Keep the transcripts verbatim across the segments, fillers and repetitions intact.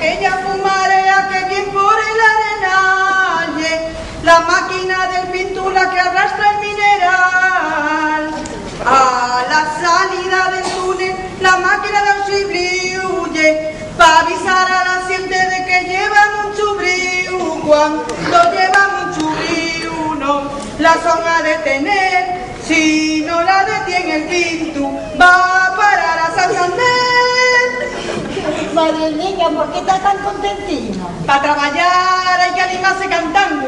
Ella fumarea que vien por el arenal, ye la máquina del pintu la que arrastra el mineral. A la salida del túnel, la máquina da un chibriu, ye pa avisar a la xente de que lleva munchu bríu. Cuando lleva munchu bríu, non la son a detener. Si no la detiene el pintu, va a parar a Santander. Madre mía, ¿por qué está tan contentina? Pa trabayar hai que animase cantando.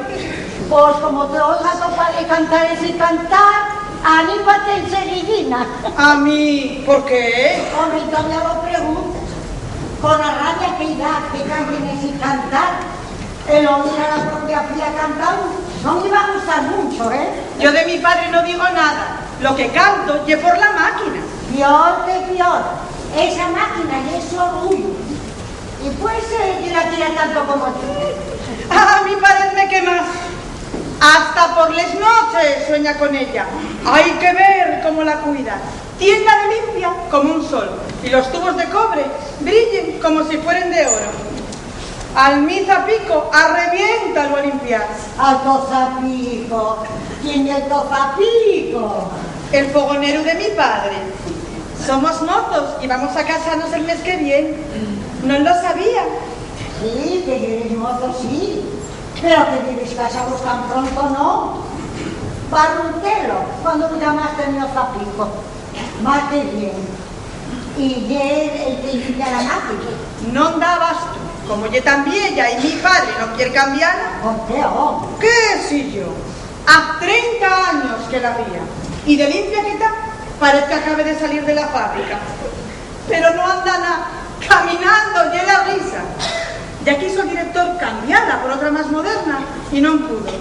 Pues como te oiga to padre cantar ese cantar, anímate enseguidina. ¿A mí? ¿Por qué? Hombre, y todavía lo preguntas. Con la rabia que da que canten ese cantar, el oír a la propia fía cantando, no me iba a gustar mucho, ¿eh? Yo de mi padre no digo nada. Lo que canto ye por la máquina. Pior que pior. Esa máquina ye su orgullo. Y puede ser que la quiera tanto como tú. A mí parézme que más. Hasta por les noches sueña con ella. Hai que ver cómo la cuida. Tiénla de limpia como un sol, y los tubos de cobre brillen como si fueren de oro. Al mi zapico arreviéntalo a limpiar. Al to zapico. ¿Quién ye el to zapico? El fogoneru de mi padre. Somos mozos y vamos a casanos el mes que vien. ¿Non lo sabía? Sí, que yeres mozo, sí. Pero que vives casados tan pronto, no. Barrutelo, cuando llamaste el mio zapico. Más que bien. Y ye el que limpia la máquina. Non da abasto. Como ye tan vieya y mi padre no quier cambiala. ¿Por qué, oh? ¿Qué si yo? Haz trenta años que la vía. Y de limpia que ta, parez que acabe de salir de la fábrica. Pero no anda na, caminando ye la brisa. Ya quiso el director cambiala por otra más moderna y non pudo.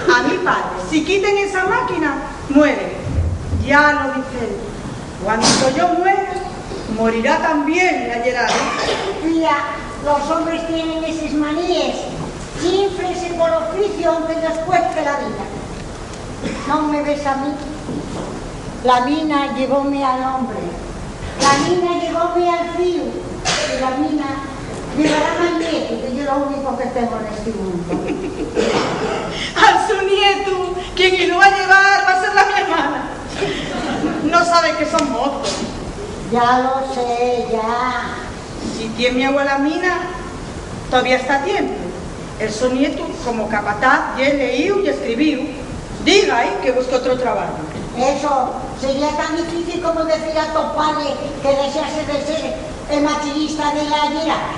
A mi padre, si quiten esa máquina, muere. Ya lo dice él. Cuando yo muera, morirá también la yerada. Mira, los hombres tienen eses maníes. Chínflese por oficio, aunque les cueste la vida. ¿Non me ves a mí? La mina llevóme al hombre, la mina llevóme al fíu, y la mina llevará al nietu, que ye lo único que tengo nesti mundo. Al su nietu, quien lo va a llevar va a ser la mi hermana. No sabe que son mozos. Ya lo sé, ya. Si tien mieu a la mina, todavía está a tiempu. El so nietu, como capataz, ye leíu y escribíu. Diga-y que busque otro trabayu. Eso sería tan difícil como decir a to padre que dexase de ser el maquinista de la yerada.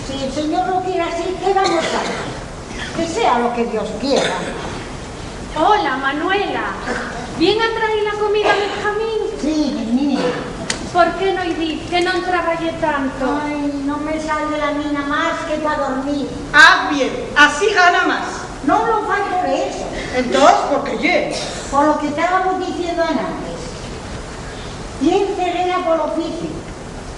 Si el Señor lo quiere así, ¿qué vamos a hacer? Que sea lo que Dios quiera. Hola, Manuela. ¿Vien a traer la comida a Benjamín? Sí, vení. ¿Por qué no-y dir que non trabaye tanto? Ai, non me sal de la mina más que pa dormir. Ah, bien, así gana más. Non lo fai por eso. Entós, ¿por qué ye? Por lo que tábamos diciendo anantes. Tien ceguera pol oficiu.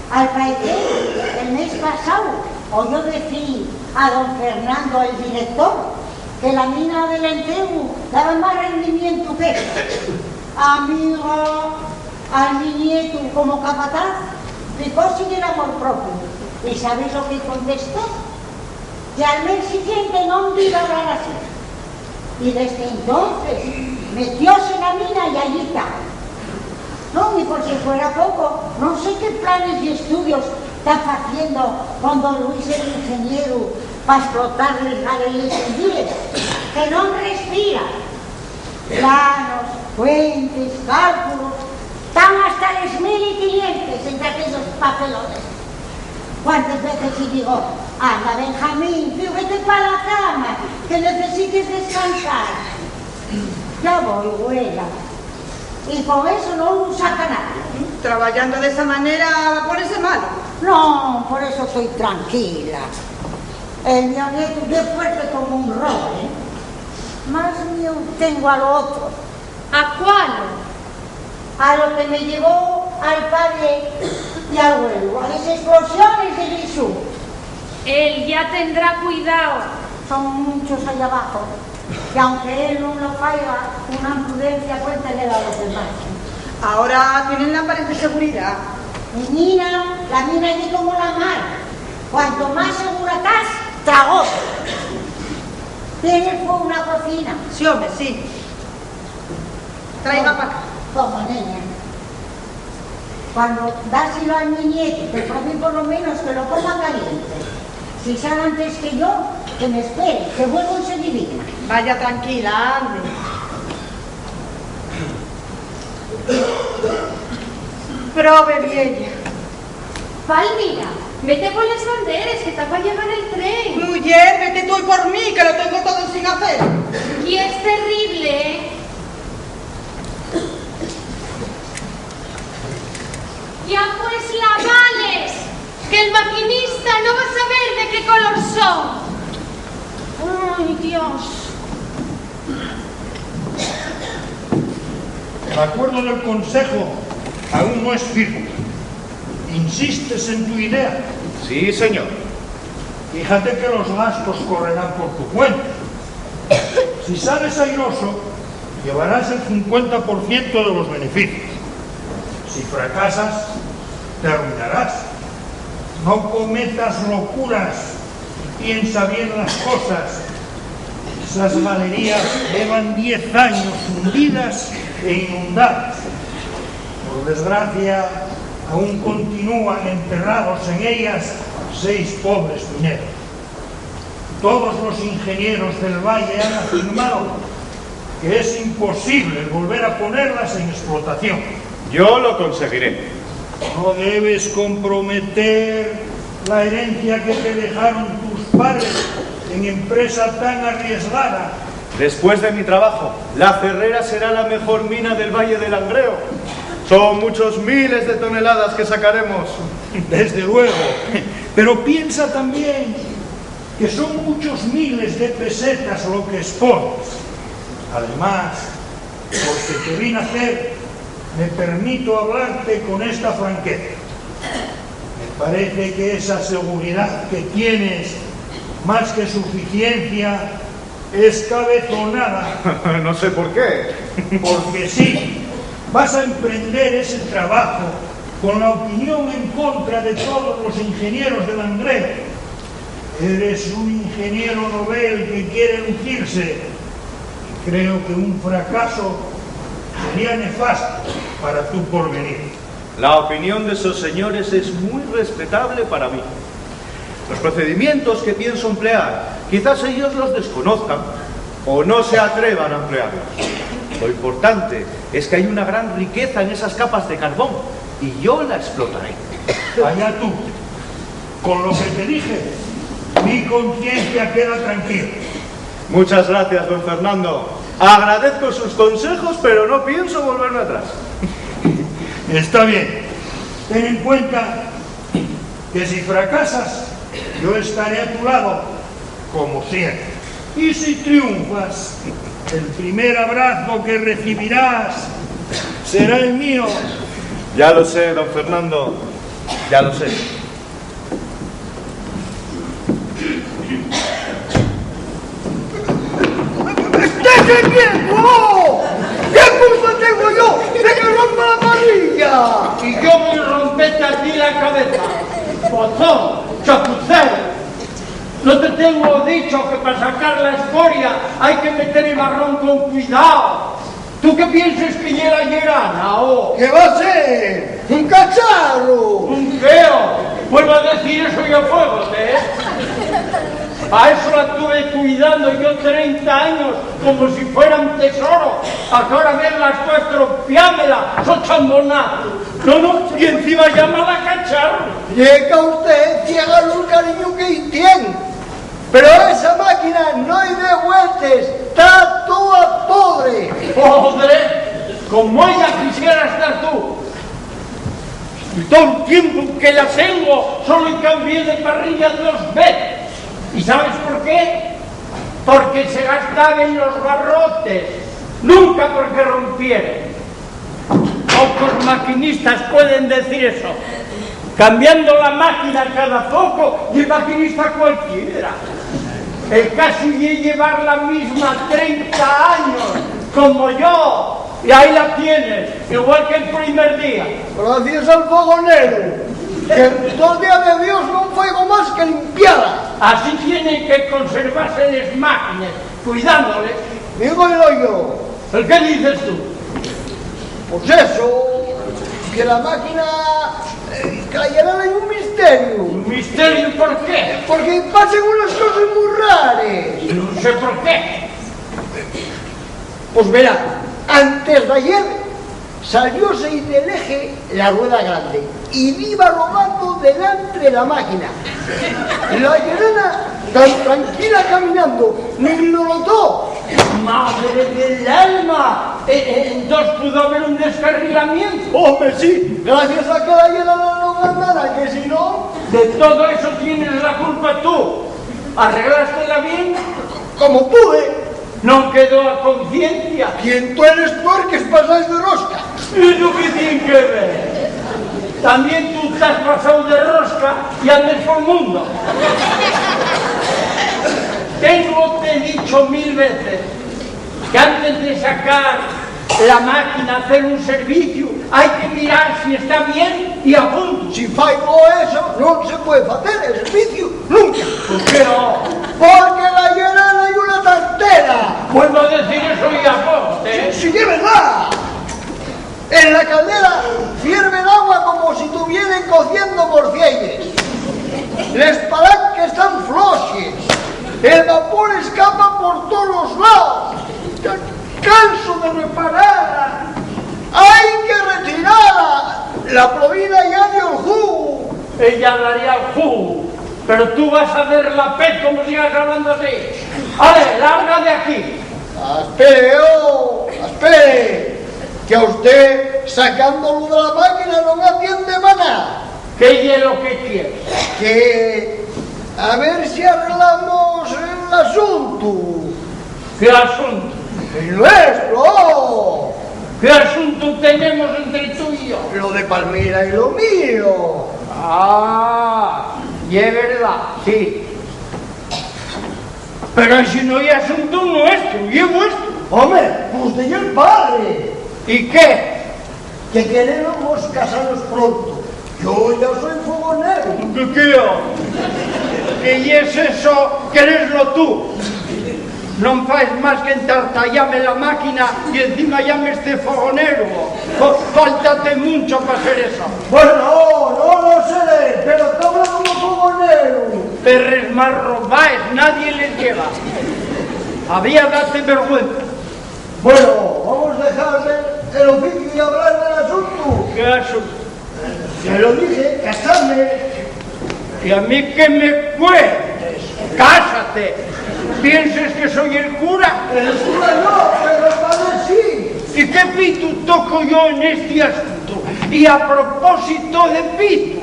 Al paecer, el mes pasáu, oyó decir a don Fernando, el director, que la mina del Entregu daba más rendimientu que esta. Amigo, al mi nietu, como capataz, picósille l'amor propiu. ¿Y sabes lo que contestó? Que al mes siguiente non diba hablar así. Y desde entonces metióse na mina y allí ta. Non, y por si fuera poco, non sé qué planes y estudios ta faciendo con don Luis el ingeniero pa esplotar les galeríes en Diez, que non respira. Planos, cuentes, cálculos, tán hasta les mil y quinientes entre aquellos papelones. ¿Cuántes veces y digo, "Anda, Benjamín, fíuguete pa la cama, que necesites descansar"? Ya voi, güela. Y con eso non lu saca nadie. Trabayando d'esa manera va ponese malo. Non, por eso toi tranquila. El mio nietu ye fuerte como un roble. Más mieu tengo a lo otro. ¿A cuál? A lo que me llevó al padre y al güelu, a les explosiones de Grisú. Él ya tendrá cuidao. Son munchos allá abajo, y aunque él nun lo faiga, una imprudencia puede tener a los demás. Ahora tienen la pared de seguridad. Menina, la mina ye como la mar. Cuanto más segura tas, tragó. ¿Tienes fueu na cocina? Sí, home, sí. Traiga pa acá. Toma, neña. Cuando dáselo al mi nietu, que por mí, por lo menos, que lo coma caliente. Si sale antes que yo, que m'espere, que vuelvo enseguidina. Vaya tranquila, ande. Probe, vieya. Palmira, vete poles banderes, que ta pa llegar el tren. Muyer, vete tú y por mí, que lo tengo todo sin hacer. Y es terrible, ¿eh? Ya pues, lavales, que el maquinista no va a saber de qué color son. Ay, Dios. L'acuerdu del Consejo aún no es firme. ¿Insistes en tu idea? Sí, señor. Fíjate que los gastos correrán por tu cuenta. Si sales airoso, llevarás el cincuenta por ciento de los beneficios. Si fracasas, te arruinarás. No cometas locuras y piensa bien las cosas. Esas galerías llevan diez años hundidas e inundadas. Por desgracia, aún continúan enterrados en ellas seis pobres mineros. Todos los ingenieros del valle han afirmado que es imposible volver a ponerlas en explotación. Yo lo conseguiré. No debes comprometer la herencia que te dejaron tus padres en empresa tan arriesgada. Después de mi trabajo, la Ferrera será la mejor mina del Valle del Langreo. Son muchos miles de toneladas que sacaremos. Desde luego, pero piensa también que son muchos miles de pesetas lo que expones. Además, porque te vi nacer, me permito hablarte con esta franqueza. Me parece que esa seguridad que tienes, más que suficiencia, es cabezonada. No sé por qué. Porque sí, vas a emprender ese trabajo con la opinión en contra de todos los ingenieros de Langreo. Eres un ingeniero novel que quiere lucirse. Y creo que un fracaso sería nefasto para tu porvenir. La opinión de esos señores es muy respetable para mí. Los procedimientos que pienso emplear, quizás ellos los desconozcan o no se atrevan a emplearlos. Lo importante es que hay una gran riqueza en esas capas de carbón y yo la explotaré. Allá tú. Con lo que te dije, mi conciencia queda tranquila. Muchas gracias, don Fernando. Agradezco sus consejos, pero no pienso volverme atrás. Está bien. Ten en cuenta que si fracasas, yo estaré a tu lado, como siempre. Y si triunfas, el primer abrazo que recibirás será el mío. Ya lo sé, don Fernando, ya lo sé. ¡Estése quieto! ¿Qué culpa tengo yo de que rompa la parrilla? Y yo voy a romperte a ti la cabeza, botón, chapucero. ¿No te tengo dicho que para sacar la escoria hay que meter el marrón con cuidado? ¿Tú qué pienses que ye la yerana, o? ¿Qué va a ser? ¿Un cacharro? ¿Un qué, o? Vuelvo a decir eso y afuégote, ¿eh? A eso la tuve cuidando yo treinta años como si fuera un tesoro. Ahora vengas tú a estropiármela, so chambonazo. No, no, y encima llámala cacharro. Ye que a usted ciégalo el cariño que-y tien. Pero esa máquina no-y de vueltes, ta toa podre. ¿Podre? Como ella quisiera estar tú. Y todo el tiempo que la tengo, solo cambié de parrilla dos veces. ¿Y sabes por qué? Porque se gastaron los barrotes, nunca porque rompieron. Pocos maquinistas pueden decir eso. Cambiando la máquina cada poco, y el maquinista cualquiera. El caso ye llevar la misma treinta años, como yo, y ahí la tienes, igual que el primer día. Gracias al fogonero. Que tol día de Dios non faigo más que limpiala. Así tienen que conservase les máquines, cuidándoles. Dígolo yo. ¿El qué dices tú? Pues eso, que la máquina, eh, que la yerana ye un misteriu. ¿Un misteriu por qué? Porque pasen unas coses muy rares. No sé por qué. Pues verá, antes d'ayer salióse del eje la rueda grande y diba rodando delantre la máquina. La yerana, tan tranquila caminando, nin lo notó. ¡Madre del alma! E, e, entós pudo haber un descarrilamientu. ¡Home, sí! Gracias a que la yerana non andara, que si non... De todo eso tienes la culpa tú. Arreglástela bien como pude. Non quedó a conciencia. ¿Quién tú eres tú que pasáis de rosca? ¿Y eso qué tien que ver? Tamién tú tas pasáu de rosca y andes pol mundo. Téngote dicho mil veces que antes de sacar la máquina a hacer un serviciu hai que mirar si está bien y a punto. Si faigo eso, non se puede facer el serviciu nunca. ¿Por qué no? Porque la yerana ye una tartera. Vuelvo a decir eso y a poco, ¿eh? Si, si, ye verdá. En la caldera fierve l'agua como si tuvieren cociendo morcielles. Les palanques tán floxes. El vapor escapa por tolos laos. Canso de reparala. Hai que retirala. La plovina ya dio el jugo. Ella daría el jugo, pero tú vas a ver la pez como sigas hablando así. Ale, larga de aquí. Aspere, oh, aspere, que a usté sacándolu de la máquina non atiende maná. ¿Qué ye lo que quieres? Que a ver si arreglamos l'asuntu. ¿Qué asuntu? El nuestro. ¿Qué asuntu tenemos entre tú y yo? Lo de Palmira y lo mío. Ah, ye verdá, sí. Pero si no ye asuntu nuestru, ye vuestru. Home, pues de yo el padre. ¿Y qué? Que queremos casanos pronto. Yo ya soy fogonero. ¿Qué, qué? ¿Qué ye eso? Quereslo tú. Non fais más que entartayame la máquina y encima llámeste fogonero. Fa-, fáltate muncho pa ser eso. Bueno, no lo seré, pero tabla como fogonero. Perres más robaes, nadie les lleva. Había date vergüenza. Bueno, vamos dejar el oficio y hablar del asuntu. ¿Qué asuntu? Ya lo dije, casarme. ¿Y a mí qué me cuentas? Cásate. ¿Pienses que soy el cura? El cura no, pero el padre sí. ¿Y qué pitu toco yo en este asunto? Y a propósito de pitu,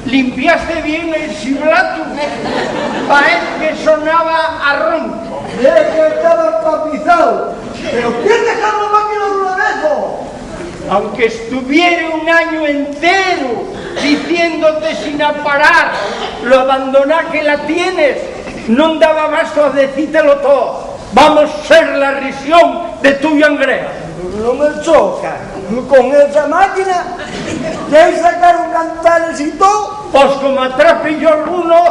¿limpiaste bien el siblatu? Parece que sonaba a ronco. Es que estaba empapizao. ¿Pero quién dejar la máquina de una vez, oh? Aunque estuviere un añu enteru diciéndote sin aparar lo abandoná que la tienes, non daba abasto a decítelo todo. Vamos ser la risión de tu llangrea. No me choca. Con esa máquina ya sacaron cantares y todo. Pues como atrape yo alguno,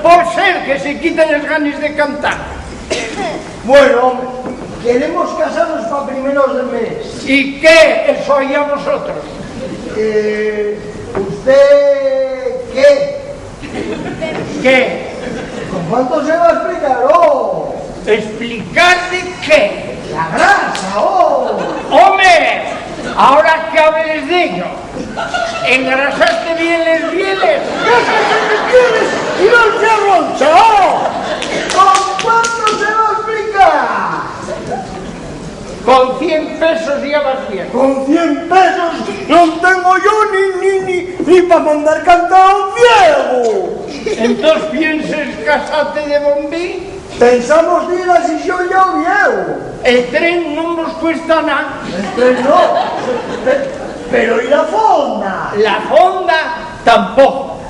puede ser que se quiten las ganas de cantar. Bueno, home, queremos casarnos pa primeros de mes. ¿Y qué? Eso allá vosotros. Eh, ¿usted qué? ¿Qué? ¿Con cuánto se va a explicar, oh? ¿Explicar de qué? La grasa, oh. ¡Home! Ahora que hables de ello, ¿engrasaste bien les bieles? ¡Grasa que me tienes! ¡Y no se ha ronchao! ¿Con cuánto se va a explicar? Con cien pesos ya vas bien. ¿Con cien pesos? Non tengo yo ni, ni, ni, ni pa mandar cantar a un ciego. ¿Entós pienses casate de bombín? Pensamos dir a Xixón ya Oviedo. El tren non vos cuesta nada. El tren no, pe-, pero ¿y la fonda? La fonda tampoco.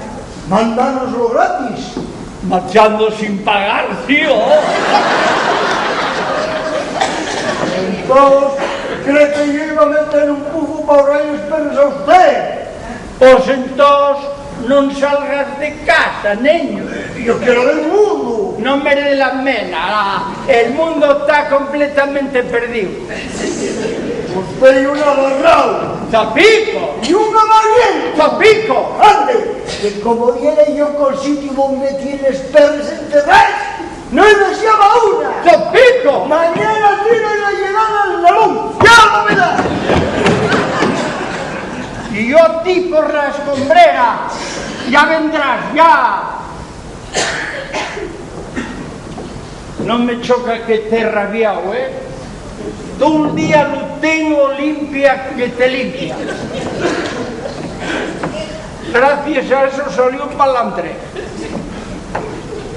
Mándanoslo gratis. Marchando sin pagar, tío. Entós, ¿cree que yo iba a meter un pufu pa ahorrar-yos perres a usted? Pos entós, nun salgas de casa, neñu. Yo quiero ver el mundo. Non merece la pena, la, el mundo ta completamente perdido. Pues pei un agarrao. Zapico. Y un amarriento. Zapico. Ande, que como viene yo col sitio donde tienes perres enterraes, no me llama una. Zapico. Mañana tiro la llegada al lalón. Ya lo verás. Y yo a ti por la escombrera. Ya vendrás, ya. Non me choca que te rabiao, ¿eh? Todo un día lo tengo limpia que te limpia. Gracias a eso salió pa'lante.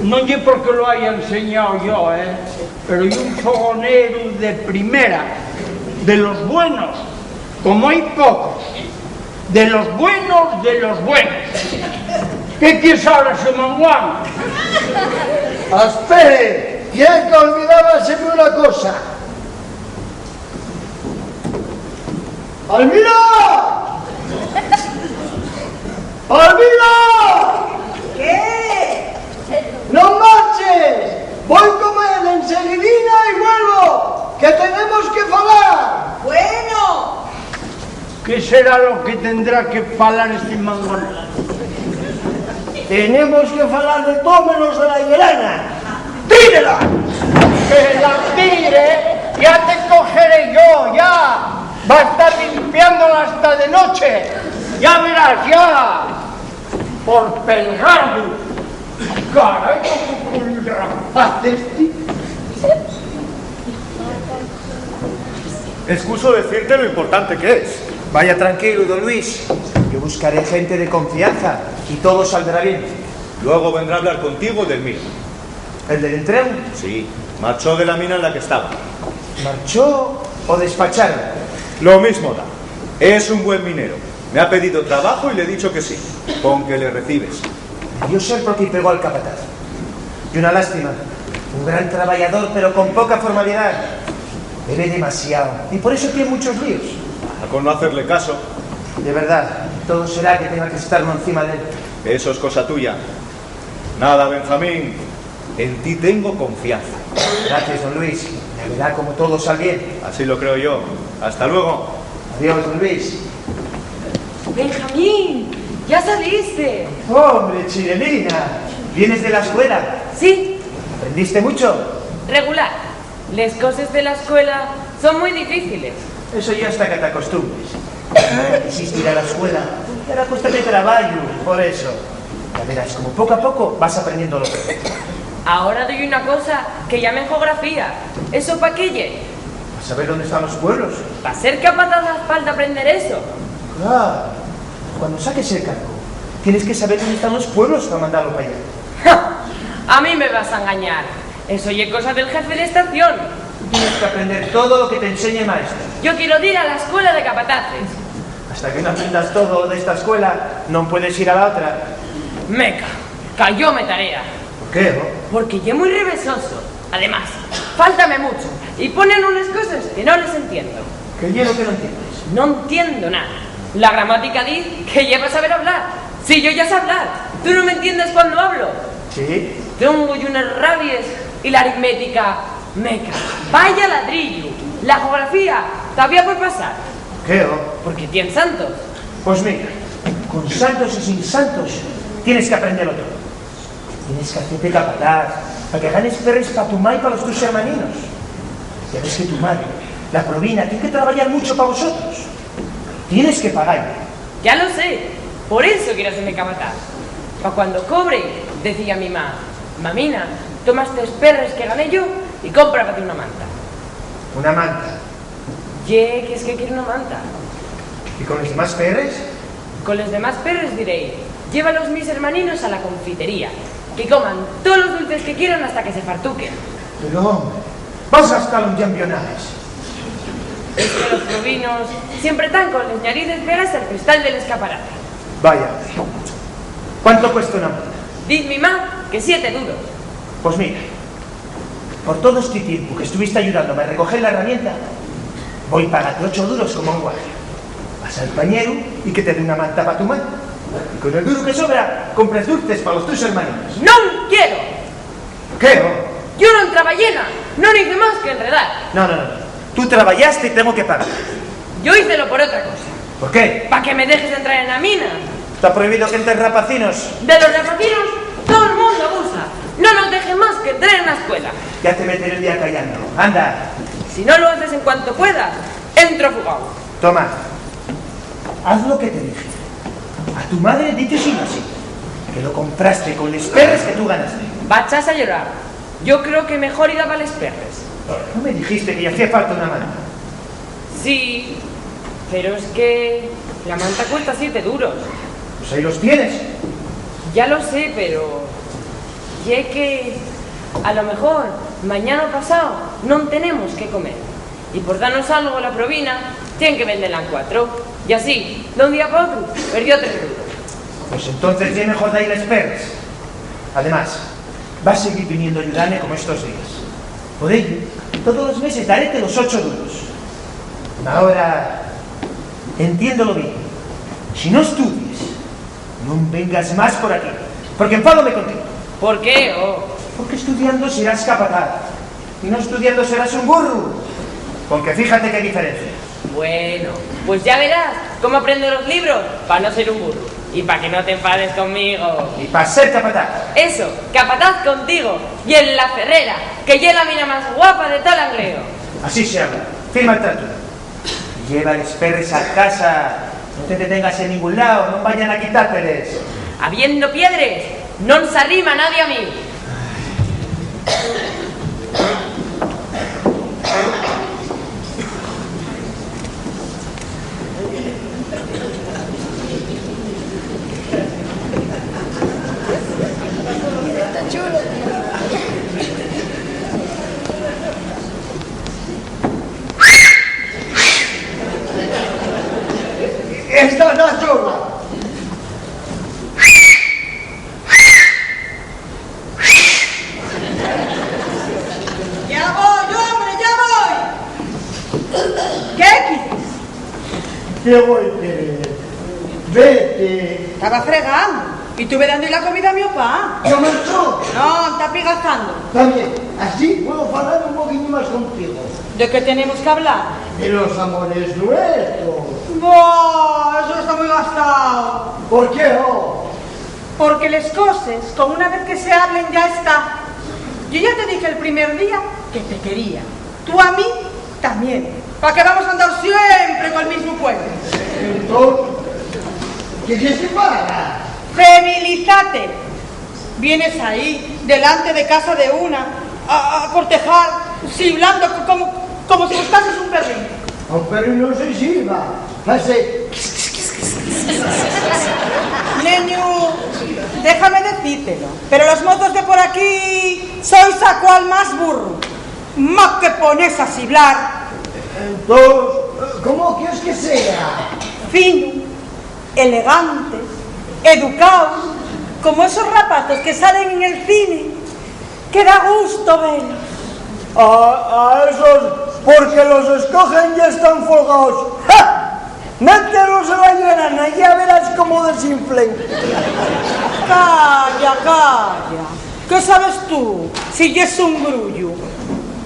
Non ye porque lo haya enseñao yo, ¿eh? Pero ye un fogonero de primera, de los buenos, como hay pocos. De los buenos, de los buenos. ¿Qué quieres ahora, ese manguán? Aspere, ye que olvidábaseme una cosa. ¡Almira! ¡Almira! ¿Qué? ¡No marches! Voy con él enseguidina y vuelvo, que tenemos que falar. Bueno. ¿Qué será lo que tendrá que falar este mangón? Tenemos que falar de todo menos de la hielana. ¡Tírela! Que la tire, ya te cogeré yo, ya. Va a estar limpiándola hasta de noche. Ya verás, ya. Por pelgardu. Carai, cómo con rapaz este. Excuso decirte lo importante que es. Vaya tranquilo, don Luis. Yo buscaré gente de confianza y todo saldrá bien. Luego vendrá a hablar contigo del mío. ¿El del entregu? Sí, marchó de la mina en la que estaba. ¿Marchó o despacharon? Lo mismo da. Es un buen minero. Me ha pedido trabajo y le he dicho que sí, con que le recibes. Debió ser porque pegó al capataz. Y una lástima. Un gran trabayador, pero con poca formalidá. Bebe demasiao. Y por eso tien munchos líos. A con no hacerle caso. De verdá, todo será que tenga que estar uno encima de él. Eso es cosa tuya. Nada, Benjamín. En ti tengo confianza. Gracias, don Luis. Ya verá como todo sal bien. Así lo creo yo. Hasta luego. Adiós, don Luis. Benjamín, ya saliste. Hombre, Chirelina, ¿vienes de la escuela? Sí. ¿Aprendiste mucho? Regular. Les coses de la escuela son mui difíciles. Eso ye hasta que t'acostumbres. Primero quisiste ir a la escuela y ahora cuéstame trabayu por eso. Ya verás, como poco a poco vas aprendiéndolo. Ahora doy una cosa que llamen geografía. ¿Eso pa qué ye? Pa saber dónde están los pueblos. ¿Pa ser capataz haz falta aprender eso? Claro. Cuando saques el cargo, tienes que saber dónde están los pueblos pa mandalo pa allá. A mí me vas a engañar. Eso ye cosa del jefe de estación. Tienes que aprender todo lo que te enseñe el maestro. Yo quiero dir a la escuela de capataces. Hasta que no aprendas todo de esta escuela, no puedes ir a la otra. Meca, cayóme tarea. ¿Por qué, ho? Porque ye mui revesoso. Además, fáltame mucho y ponen unes coses que no les entiendo. ¿Qué ye lo que no entiendes? No entiendo nada. La gramática diz que ye pa saber hablar. Si yo ya sé hablar, ¿tú no me entiendes cuando hablo? Sí. Tengo yo unes rabies y la aritmética, meca. Vaya ladrillu. La geografía todavía por pasar. ¿Qué, ho? Porque tien santos. Pues mira, con santos y sin santos tienes que aprendelo todo. Tienes que hacerte capataz, pa que ganes perres pa tu ma y pa los tus hermaninos. Ya ves que tu madre, la Probina, tien que trabayar mucho pa vosotros. Tienes que pagar. Ya lo sé, por eso quiero hacerme capataz. Pa cuando cobre, decir a mi ma: "Mamina, toma estes perres que gané yo y cómprate una manta". Una manta. Ye que es que quiero una manta. ¿Y con los demás perres? Con los demás perres diré: "Lleva a los mis hermaninos a la confitería, que coman todos los dulces que quieran hasta que se fartuquen". Pero, hombre, vas a gastar un llambionaes. Es que los provinos siempre están con les ñarices pegaes al cristal del escaparate. Vaya, hombre. ¿Cuánto cuesta una manta? Diz mi ma que siete duros. Pues mira, por todo este tiempo que estuviste ayudándome a recoger la herramienta, voi pagarte ocho duros como un guardia. Pa Vas al pañeru y que te dé una manta pa tu madre. Y con el duro que sobra, compras dulces pa los tus hermaninos. ¡Non quiero! ¿Qué, oh? Yo non traballé na, non hice más que enredar. No, no, no, no. Tú traballaste y tengo que pagar. Yo hícelo por otra cosa. ¿Por qué? Pa que me dejes entrar en la mina. Está prohibido que entres rapacinos. De los rapacinos todo el mundo abusa. No nos dejen más que entrar en la escuela. Ya te meteré el día callando. Anda. Si no lo haces en cuanto puedas, entro fugado. Toma, haz lo que te dije. A tu madre dices así, que lo compraste con les perres que tú ganaste. Vachas a llorar. Yo creo que mejor ir a pa les perres. ¿No me dijiste que ya hacía falta una manta? Sí, pero es que la manta cuesta siete duros. Pues ahí los tienes. Ya lo sé, pero ye que a lo mejor mañana o pasado non tenemos que comer. Y por danos algo la provina, tien que vendela en cuatro. Y así, d'un día pa otru, perdió tres duros. Pues entonces ye mejor da-y les perres. Además, va a seguir viniendo a ayudarme como estos días. Por ello, todos los meses darete los ocho duros. Ahora, entiéndelo bien. Si no estudies, non vengas más por aquí, porque enfádome contigo. ¿Por qué, oh? Porque estudiando serás capataz, y no estudiando serás un burru. Porque fíjate qué diferencia. Bueno, pues ya verás cómo aprendo los libros pa no ser un burru y pa que no te enfades conmigo. Y pa ser capataz. Eso, capataz contigo y en la Ferrera, que ye la mina más guapa de todo Langreo. Así se habla. Firma el trato. Lleva les perres a casa, no te detengas en ningún lado, no vayan a quitárteles. Habiendo piedres, non s'arrima nadie a mí. Esta na chorra. Ya voi, home, ya voi. ¿Qué quites? ¿Qué voi querer? Vete. Taba fregando y tuve dando-y la comida a mi pa. ¿Ya marchó? No, ta pigazando. Tamién, así puedo falar un poquiñín más contigo. ¿De qué tenemos que hablar? De los amores nuestros. Bo, eso está muy gastado. ¿Por qué no? Porque les coses, con una vez que se hablen, ya está. Yo ya te dije el primer día que te quería. Tú a mí también. ¿Pa qué vamos a andar siempre col mismu cuento? Entón, ¿qué quieres que faga? Febilizate. Vienes ahí, delante de casa de una, a, a cortejar, siblando co-, como, como si buscases un perrín. Un perrín no se sibla, hace. Neñu, déjame decítelo, pero los mozos de por aquí sois a cual más burru. Ma que pones a siblar. Entós, ¿cómo quieres que sea? Fino, elegante, educao, como esos rapazos que salen en el cine, que da gusto velos. A, a esos, porque los escogen, ya están folgaos. ¡Ja! Mételos a la llorana, ya verás cómo desinflen. Calla, calla. ¿Qué sabes tú si yes un grullu?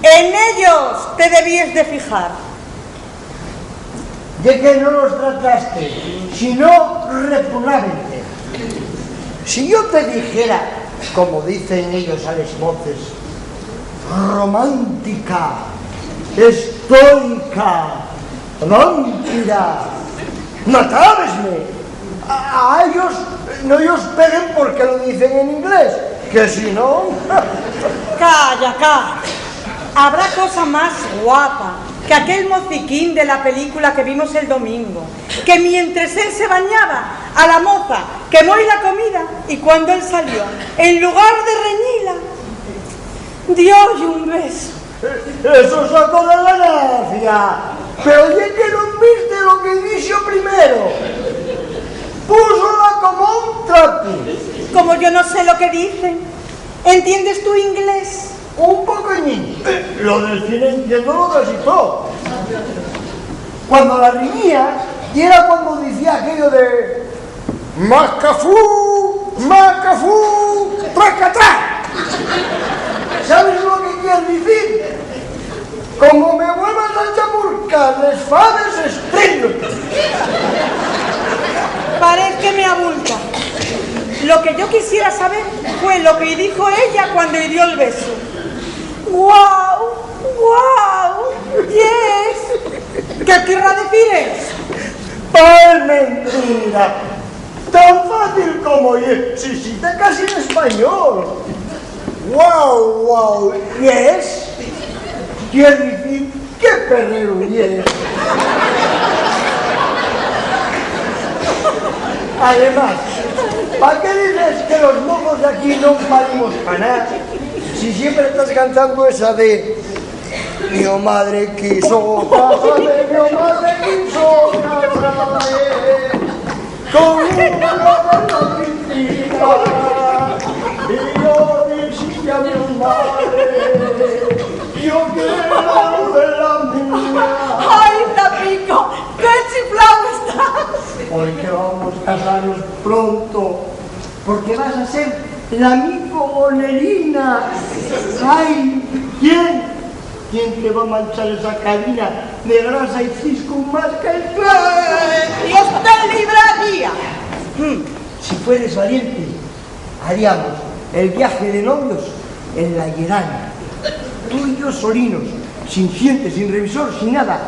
En ellos te debíes de fijar. Ye que no los trataste, sino repugnabente. Si yo te dijera, como dicen ellos a les moces, romántica, estoica, vampira, matábesme. A, a ellos no ellos peguen porque lo dicen en inglés, que si no. Calla, calla. Habrá cosa más guapa que aquel mociquín de la película que vimos el domingo, que mientres él se bañaba, a la moza quemó-y la comida y cuando él salió, en lugar de reñila, dio-y un beso. Eso sacó de la gracia. Pero ye que non viste lo que dixo primero. Púsola como un trapu. Como yo no sé lo que dicen, ¿entiendes tú inglés? Un pocoñín. Lo del cine entiéndolo casi todo. Cuando la riñía, Y era cuando decía aquello de "Macafú, macafú, tracatá". ¿Sabes lo que quiere decir? "Como me vuelvas a chamurcar les faves, estríñote". Parece que me abulta. Lo que yo quisiera saber fue lo que dijo ella cuando dio el beso. ¡Guau! ¡Guau! ¡Yes! ¿Qué querrá decir eso? ¡Ay, mentira! Tan fácil como yes, si, si, está casi en español. Wow, wow, yes. Quiere decir qué perrero yes. Además, ¿pa qué dices que los mozos de aquí no parimos pa nada? Si siempre estás cantando esa de "Mi madre quiso casarme, mi madre quiso casarme con un hombre de la piscina". Y yo dije a mi madre, "Yo quiero la mía". ¡Ay, Tapico! ¡Qué chiflao estás! Porque vamos a casarnos pronto. Porque vas a ser la mi cogonelina. Ai, ¿quién? ¿Quién te va a manchar esa cabina de grasa y cisco más que el clavo? ¡Dios te libraría! Hmm, si fueres valiente, haríamos el viaje de novios en la Llerana. Tú y yo solinos, sin ciente, sin revisor, sin nada,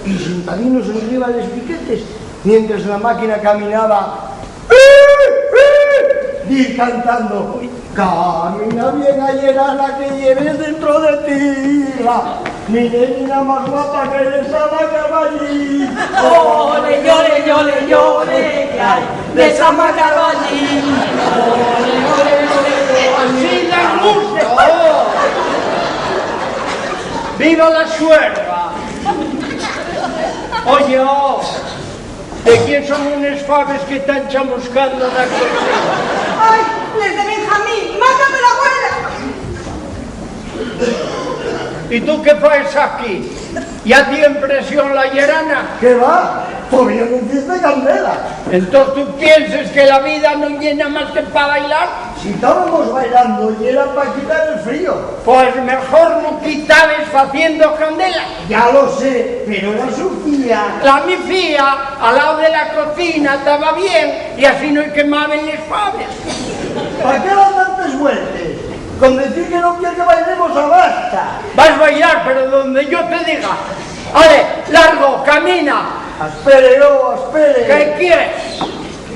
y sentadinos enriba les piquetes, mientras la máquina caminaba dir cantando: "Camina bien, Ayerana, que lleves dentro de ti la mi nena más guapa que les ama caballín". Ole, ole, ole, ole, ay, les ama caballín. Ole, ole, ole, ole. Así da gusto. ¡Viva la suerva! Oye, oh. ¿De quién son unes faves que tán chamuscando na cocina? ¡Ai, les de Benjamín! ¡Mátame la güera! ¿Y tú qué faes aquí? ¿Ya tien presión la Llerana? ¿Qué va? Todavía no hiciste candela. ¿Entós tú pienses que la vida non ye namás que pa bailar? Si tábamos bailando, yera pa quitar el frío. Pues mejor lo quitabes faciendo candela. Ya lo sé, pero era su fía. La mi fía, al lao de la cocina, taba bien, y así no quemaben les faves. ¿Pa qué dar tantes vueltes? Con decir que no quiero que bailemos, abasta. Vas bailar, pero donde yo te diga. Ale, largo, camina. Aspere, yo, aspere. ¿Qué quieres?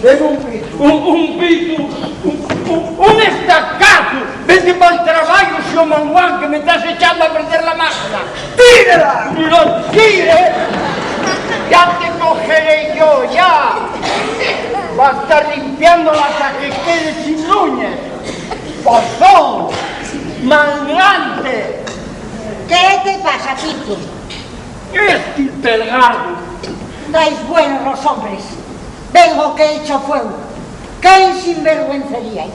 Deme un pitu. Un, un pitu, un, un, un estacazu. Vete pa'l trabayu, xo manguán, que me tas echando a perder la máquina. ¡Tírela! ¡Lo tire! Ya te cogeré yo, ya. Va a estar limpiando hasta que quede sin uñas. ¡Pozón! ¡Mangrante! ¿Qué te pasa, Pitu? Este pelgardo. Dais buenos los hombres. Vengo que echo fuego. ¡Qué sinvergüencería!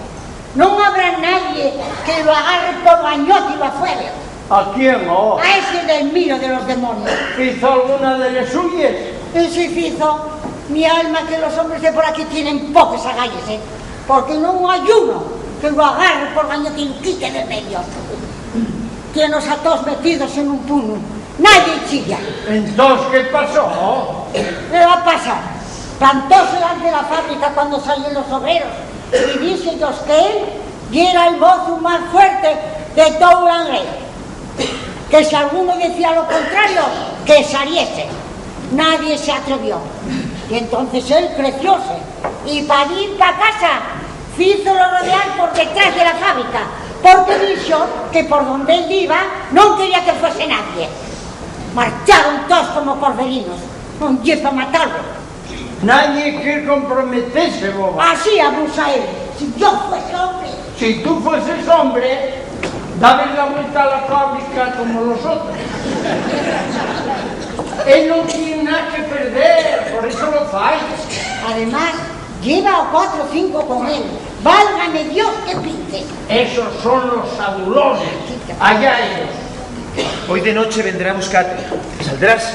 Non habrá nadie que lo agarre por gañote y lo afuere. ¿A quién, oh? A ese del miro de los demonios. ¿Fizo alguna de les suyes? Y si fizo, mi alma, que los hombres de por aquí tienen pocos agalles, ¿eh? Porque non hai uno que lo agarre por gañote y lo quite del medio. Tienos a todos metidos en un punu. Nadie chilla. ¿Entós qué pasó? ¿Qué va a pasar? Plantóse delante de la fábrica cuando salían los obreros y díxellos que él yera el mozu más fuerte de todo Langreo, que si alguno decía lo contrario, que saliese. Nadie se atrevió. Y entonces él crecióse y pa dir pa casa fízolo rodear por detrás de la fábrica, porque dixo que por donde él iba non quería que fuese nadie. Marcharon todos como corderinos. Non ye pa matalo. Nadie quiere comprometerse, boba. Así abusa él. Si yo fuese hombre. Si tú fueses hombre, dabes la vuelta a la fábrica como los otros. Él no tiene nada que perder, por eso lo fai. Además, lleva a cuatro o cinco con él. Válgame Dios, qué pintes. Esos son los adulones. Allá ellos. Hoy de noche vendré a buscarte. ¿Saldrás?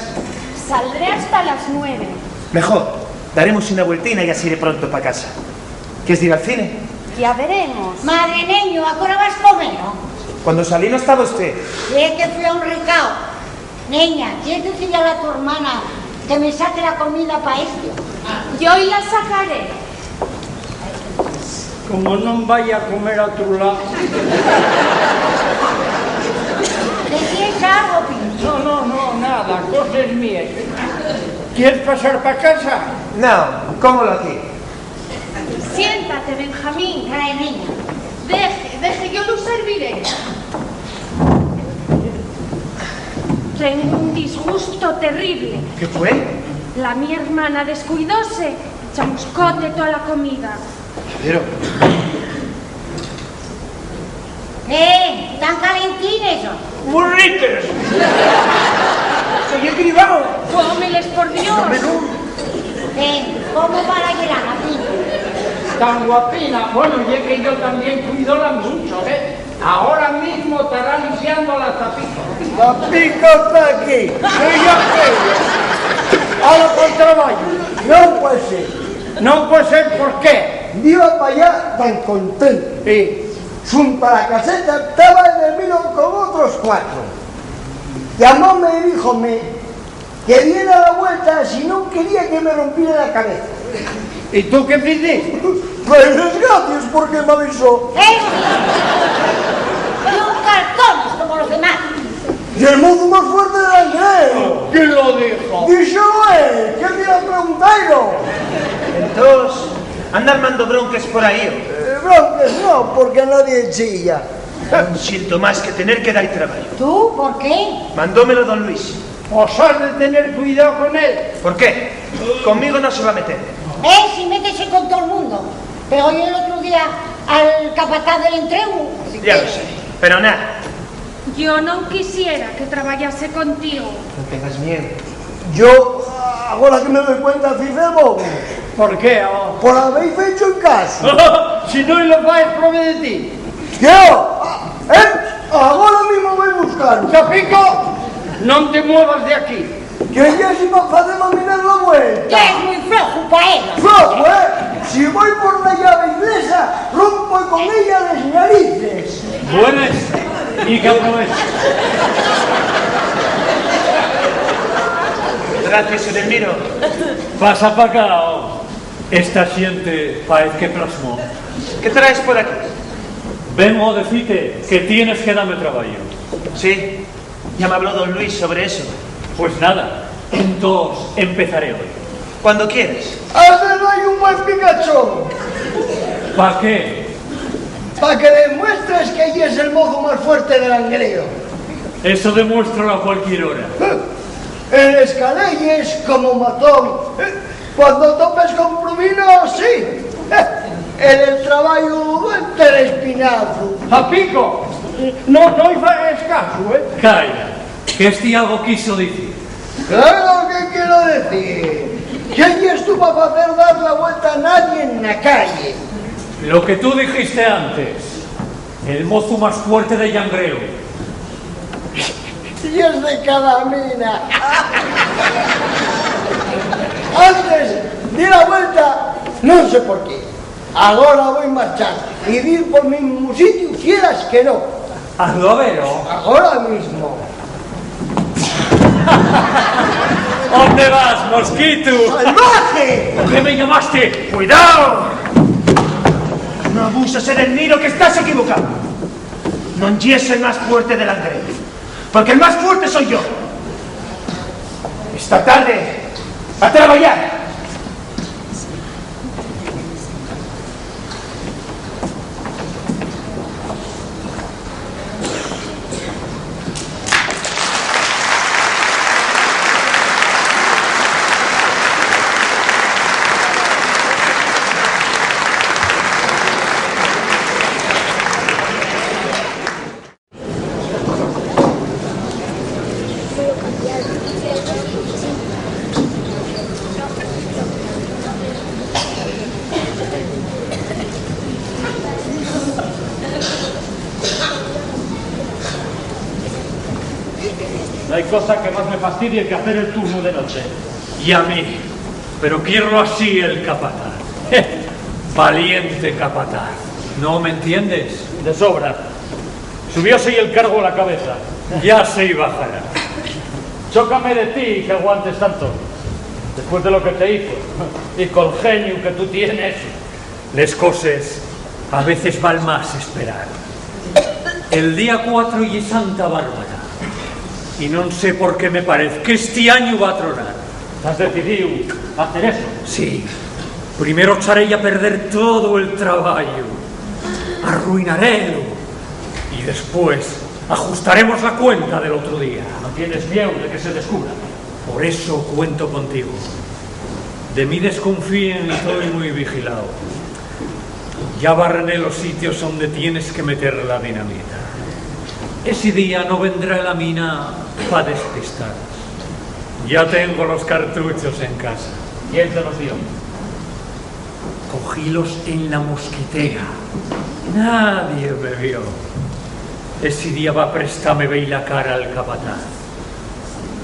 Saldré hasta las nueve. Mejor, daremos una vueltina y así iré pronto pa casa. ¿Quies dir al cine? Ya veremos. Madre, neño, ¿a qué hora vas comer, no? Cuando salí no estaba usted. Y es que fui a un recao. Neña, ¿quies decirle a la tu hermana que me saque la comida pa este? Yo y la sacaré. Como non vaya a comer a otru lado. ¿Decíes algo, Pincho? No, no, no, nada, coses míes. ¿Quies pasar pa casa? No, cómolo aquí. Siéntate, Benjamín. Trae, neña. Deje, deje, yo lo serviré. Tengo un disgusto terrible. ¿Qué fue? La mi hermana descuidóse, echamos cote toda la comida. Pero... Eh, ¿tán calentines, o? ¡Burritos! ¡Soy el cribao! ¡Cómeles, por Dios! Ven, ¿cómo va la yelana, Pinto? Tan guapina. Bueno, y es que yo también cuido la mucho, ¿eh? Ahora mismo estará limpiando la tapita. Tapico está aquí. Soy yo, Pedro. Ahora pa'l trabajo. No puede ser. No puede ser, ¿por qué? Iba para allá tan contento. Sí. Xunto a la caseta estaba Edelmiro con otros cuatro. Llamóme y díjome que diera la vuelta si no quería que me rompiera la cabeza. ¿Y tú qué dices? Pues gracias porque me avisó. ¡Eh! Y un cartón como los demás. Y el mozo más fuerte de Langreo. ¿Quién lo dijo? Díxolo él, ¿qué me iba a preguntar yo? Entós, anda armando bronques por ahí, ¿o? Eh, bronques no, porque a nadie chilla. Un síntoma más que tener que dar trabajo. ¿Tú? ¿Por qué? Mandómelo don Luis. Pues has de tener cuidado con él. ¿Por qué? Conmigo no se va a meter. Él sí métese con todo el mundo. Pegó yo el otro día al capataz del entregu, así que... Ya lo sé, pero nada. Yo no quisiera que trabajase contigo. No tengas miedo. Yo, ahora que me doy cuenta, fice bobo. ¿Por qué, oh? Por haber fecho en caso. Si no lo fai, prove de ti. Yo, ¿eh? Ahora mismo voy a buscar. Chapico, no te muevas de aquí. Que ya se va a hacer mirar la vuelta. Que es muy flojo pa él. Flojo, ¿eh? Si voy por la llave inglesa, rompo con ella las narices. Buenas, y que aproveche. Gracias, Edelmiro. Pasa pa acá, oh. Esta xente paez que plasmó. ¿Qué traes por aquí? Vengo a decirte que tienes que darme trabajo. Sí, ya me habló don Luis sobre eso. Pues nada, entonces empezaré hoy. Cuando quieras. Hazle un buen picachón. ¿Pa qué? Pa que demuestres que eres el mozo más fuerte de Langreo. Eso demuéstralo a cualquier hora. En les caleyes, como matón. Cuando topes con Prumino, sí. En el trabajo, entre el espinazo. A pico. No, no hay caso, ¿eh? Calla, que este algo quiso decir. Claro que quiero decir. ¿Quién estuvo a hacer dar la vuelta a nadie en la calle? Lo que tú dijiste antes, el mozo más fuerte de Langreo. Y es de cada mina. Antes di la vuelta, no sé por qué. Agora voi marchar y dir por mismu sitiu, quieras que no. Hazlo a ver, ¿no? Agora mismo. ¿Ónde vas, mosquitu? ¡Salvaje! ¿Por qué me llamaste? ¡Cuidao! No abuses, Edelmiro, que estás equivocado. Non yes el más fuerte de Langreo. Porque el más fuerte soy yo. Esta tarde, a trabayar. No hay cosa que más me fastidie que hacer el turno de noche. Y a mí. Pero quiero así el capataz. Valiente capataz. ¿No me entiendes? De sobra. Subióse-y el cargo a la cabeza. Ya se bajará. Chócame de ti que aguantes tanto. Después de lo que te hizo y col geniu que tú tienes. Les coses a veces val más esperar. El día cuatro ye Santa Bárbara, y non sé por qué me parez qu'esti añu va tronar. ¿Has decidido hacer eso? Sí. Primero echaré a perder todo el trabajo, arruinarelo, y después ajustaremos la cuenta del otro día. ¿No tienes miedo de que se descubra? Por eso cuento contigo. De mí desconfíen y estoy muy vigilado. Ya barrené los sitios donde tienes que meter la dinamita. Ese día no vendrá la mina pa despistaros. Ya tengo los cartuchos en casa. ¿Quién te los dio? Cogílos en la mosquitera. Nadie me vio. Ese día va prestame veí la cara al capataz.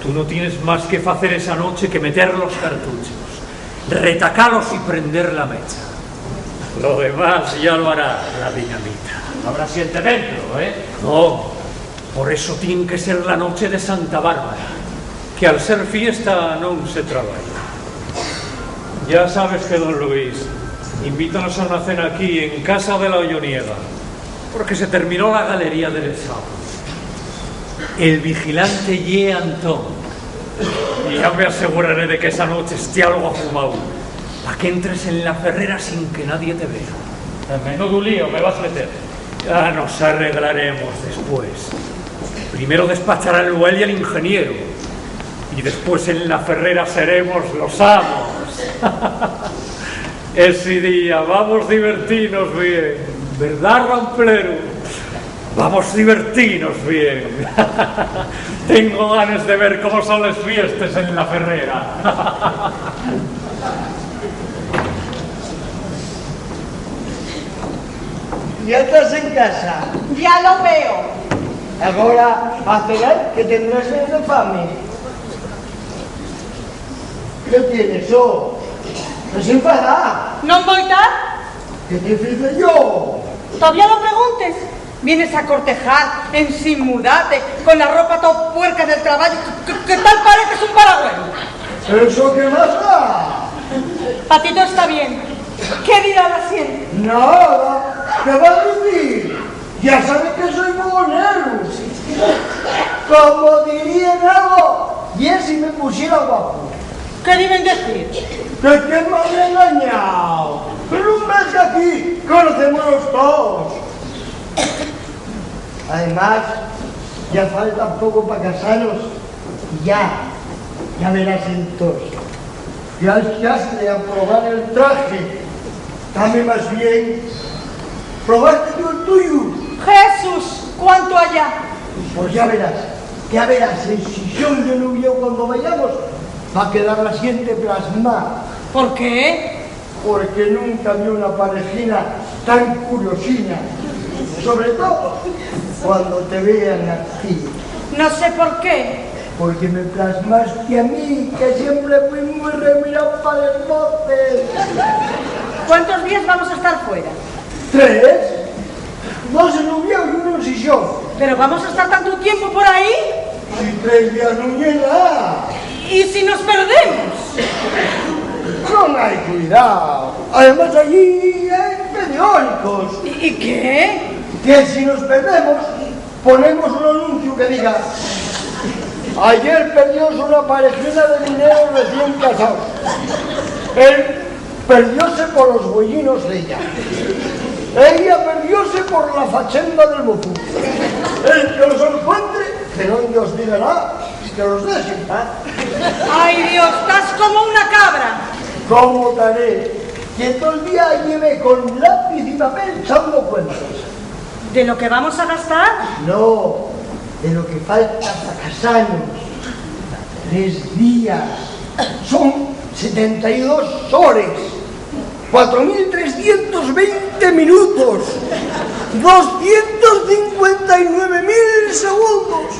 Tú no tienes más que facer esa noche que meter los cartuchos, retacalos y prender la mecha. Lo demás ya lo hará la dinamita. Habrá xente dentro, ¿eh? No, por eso tien que ser la noche de Santa Bárbara, que al ser fiesta non se trabaya. Ya sabes que don Luis invítanos a una cena aquí en casa de la Hoyoniega, porque se terminó la galería del sábado. El vigilante ye Antón. Y ya me aseguraré de que esa noche esté algo afumado, pa que entres en la ferrera sin que nadie te vea. Menudu lío me vas meter. Ya nos arreglaremos después. Primero despacharán lo él y el ingeniero, y después en la ferrera seremos los amos. Ese día vamos divertirnos bien, ¿verdad, rampleru? Vamos divertirnos bien. Tengo ganes de ver cómo son les fiestes en la ferrera. Ya estás en casa. Ya lo veo. Agora, a cenar, que tendrás de fame. ¿Qué tienes, oh? ¿Estás enfadá? ¿Non voi tar? ¿Qué te fice yo? ¿Todavía lo preguntes? Vienes a cortejar ensin mudate, con la ropa toda puerca del trabajo, que, que, que tal pareces un paragüero. ¿Eso qué más da? Pa ti todo está bien. ¿Qué dirá la xente? Nada, ¿qué va a decir? Ya saben que soy buhonero. Como dirían algo, y si me pusiera guapo. ¿Qué deben decir? Que, que me han engañado. Pero un mes que aquí conocemos los todos. Además, ya falta poco pa casaros. Ya, ya verás entós. Ya, ya estoy a probar el traje. Dame más bien. ¿Probaste tú el tuyo? Jesús, ¿cuánto allá? Pues ya verás, ya verás, el sillón de novieu cuando vayamos va a quedar la xente plasmada. ¿Por qué? Porque nunca vi una parejina tan curiosina, sobre todo cuando te vean a ti. No sé por qué. Porque me plasmaste a mí, que siempre fui muy remirao pa les voces. ¿Cuántos días vamos a estar fuera? Tres. Dos en Uviéu y uno en Xixón. ¿Pero vamos a estar tanto tiempo por ahí? Si tres días nun ye nada. ¿Y si nos perdemos? Non hai cuidao. Además, allí hai periódicos. ¿Y, y qué? Que si nos perdemos, ponemos un anuncio que diga: "Ayer perdióse una parejina de mineros recién casados. Él perdióse por los güeyinos d'ella. Ella perdióse por la fachenda del mozú. El que los encuentre, que non yos diga nada, que los dexe en paz". Ay, Dios, estás como una cabra. ¿Cómo taré? Que todo el día llevé con lápiz y papel echando cuentas. ¿De lo que vamos a gastar? No, de lo que falta pa casanos. Tres días. Son setenta y dos hores, cuatro mil trescientos veinte minutos, doscientos cincuenta y nueve mil segundos.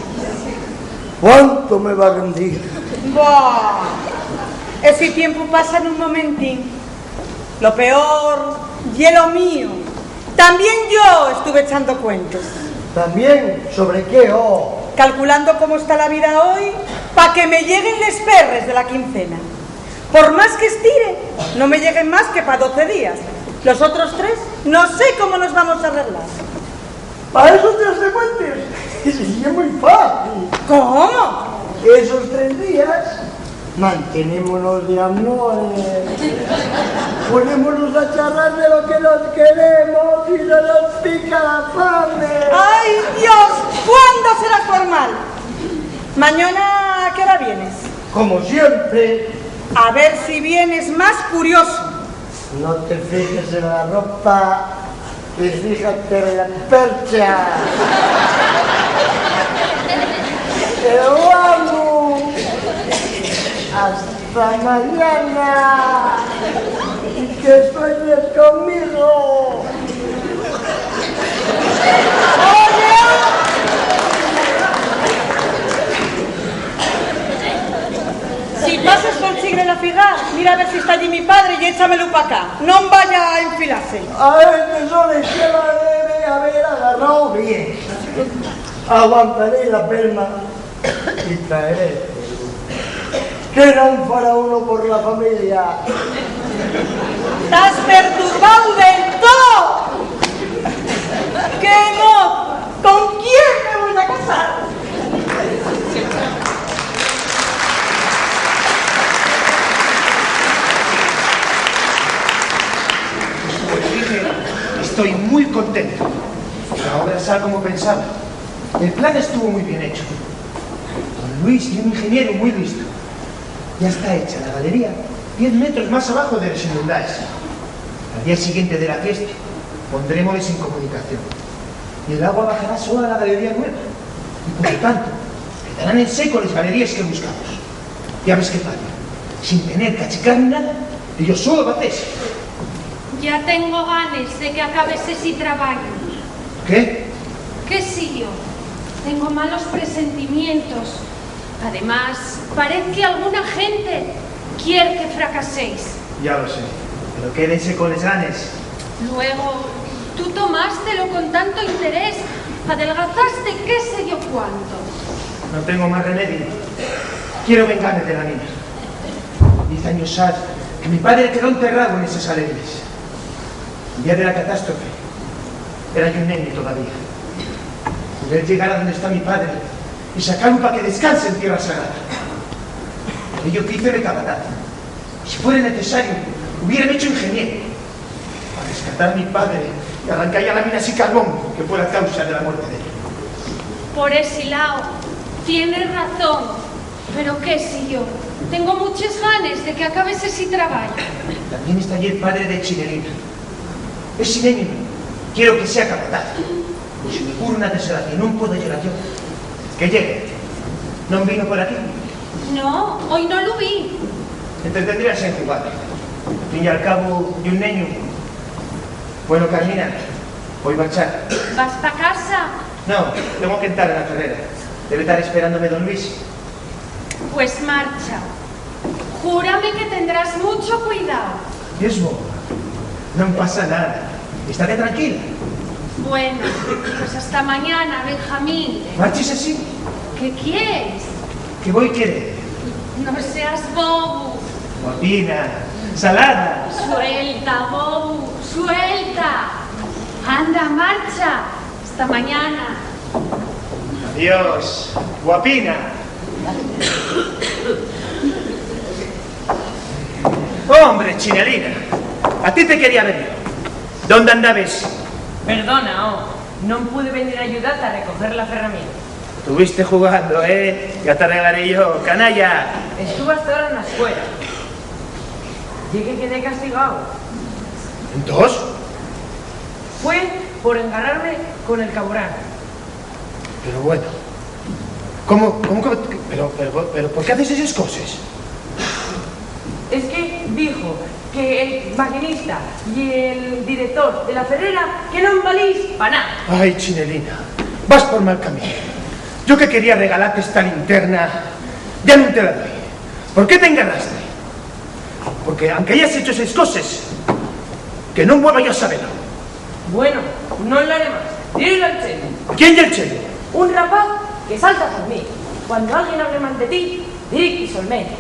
¿Cuánto me va a rendir? Buah. Esi tiempu pasa nun momentín. Lo peor ye lo mío. Tamién yo estuve echando cuentes. ¿Tamién? ¿Sobre qué, oh? Calculando cómo está la vida hoy, pa que me lleguen les perres de la quincena. Por más qu'estire, no me lleguen más que pa doce días. Los otros tres, no sé cómo nos vamos a arreglar. Pa eso te has de cuentes. Ye mui fácil. ¿Cómo? Esos tres días mantenémonos de amores. Ponémonos a charrar de lo que nos queremos y no nos pica la fame. ¡Ay, Dios! ¿Cuándo será formal? ¿Mañana a qué hora vienes? Como siempre. A ver si vienes más curioso. No te fijes en la ropa, fíjate en la percha. Pero vamos, hasta mañana. Y que sueñes conmigo. Si pases pol Chigre La Figa, mira a ver si está allí mi padre y échamelu pa acá. Non vaya a enfilase. A este solo izquierda debe haber agarrao bien. Aguantaré la pelma y traeré. Que non fora uno por la familia. Estás perturbao del todo. ¡Qué mozo! ¿Con quién me voy a casar? Pues dije, estoy muy contento. La obra sal como pensaba. El plan estuvo muy bien hecho. Don Luis ye un ingeniero muy listo. Ya está hecha la galería diez metros más abajo de les inundaes. Al día siguiente de la fiesta, pondrémoles en comunicación. Y el agua bajará sola a la galería nueva. Y, por lo tanto, quedarán en seco les galeríes que buscamos. Ya ves qué fácil. Sin tener que achicar nada, ello solo va a hacerse. Ya tengo ganes de que acabes esi trabayu. ¿Qué? ¿Qué si yo? Tengo malos presentimientos. Además, parez que alguna gente quier que fracaséis. Ya lo sé, pero quédense con les ganes. Luego, tú tomástelo con tanto interés, adelgazaste qué sé yo cuánto. No tengo más remedio. Quiero vengarme de la mina. Diez años ha que mi padre quedó enterrado en eses galeríes. El día de la catástrofe, era yo un neño todavía. Poder llegar a donde está mi padre y sacarlo pa que descanse en tierra sagrada. Por ello quízeme capataz. Si fuera necesario, hubiérame hecho ingeniero pa rescatar a mi padre y arrancar-y a la mina esi carbón que fue la causa de la muerte de él. Por esi lao, tienes razón. Pero qué si yo, tengo muches ganes de que acabes esi trabayu. Tamién está allí el padre de Chinelina. Esi neñu quiero que sea capataz. Pues si me ocurre una desgracia y nun puedo llegar yo, que llegue. ¿Non vino por aquí? No, hoy no lu vi. Entretendríase en jugar. Al fin y al cabo, ye un neñu. Bueno, Carmina, voy marchar. ¿Vas pa casa? No, tengo que entrar en la ferrera. Debe tar esperándome don Luis. Pues marcha. Júrame que tendrás mucho cuidao. Es boba. Non pasa nada. Estate tranquila. Bueno, pues hasta mañana, Benjamín. ¿Marches así? ¿Qué quieres? ¿Qué voi querer? No seas bobo. Guapina, salada. Suelta, bobo, suelta. Anda, marcha. Hasta mañana. Adiós, guapina. Hombre, Chinelina, a ti te quería ver yo. ¿Dónde andabes? Perdona, oh, non pude venir a ayudarte a recoger la ferramenta. Estuviste jugando, ¿eh? Ya te arreglaré yo, canalla. Estuve hasta ahora en la escuela. Ye que quedé castigao. ¿Entós? Fue por engarrarme con el caborán. Pero bueno, ¿cómo, cómo que, pero, pero, pero, ¿por qué haces esas cosas? Es que dijo que el maquinista y el director de la ferrera que non valís pa nada. Ay, Chinelina, vas por mal camino. Yo que quería regalarte esta linterna, ya nun te la doy. ¿Por qué te engarraste? Porque, anque hayas hecho eses coses, que nun vuelva yo a sabelo. Bueno, non lo haré más. Díguelo al Chelu. ¿Quién ye el Chelu? Un rapaz que salta por mí. Cuando alguien hable mal de ti, di que soy yo.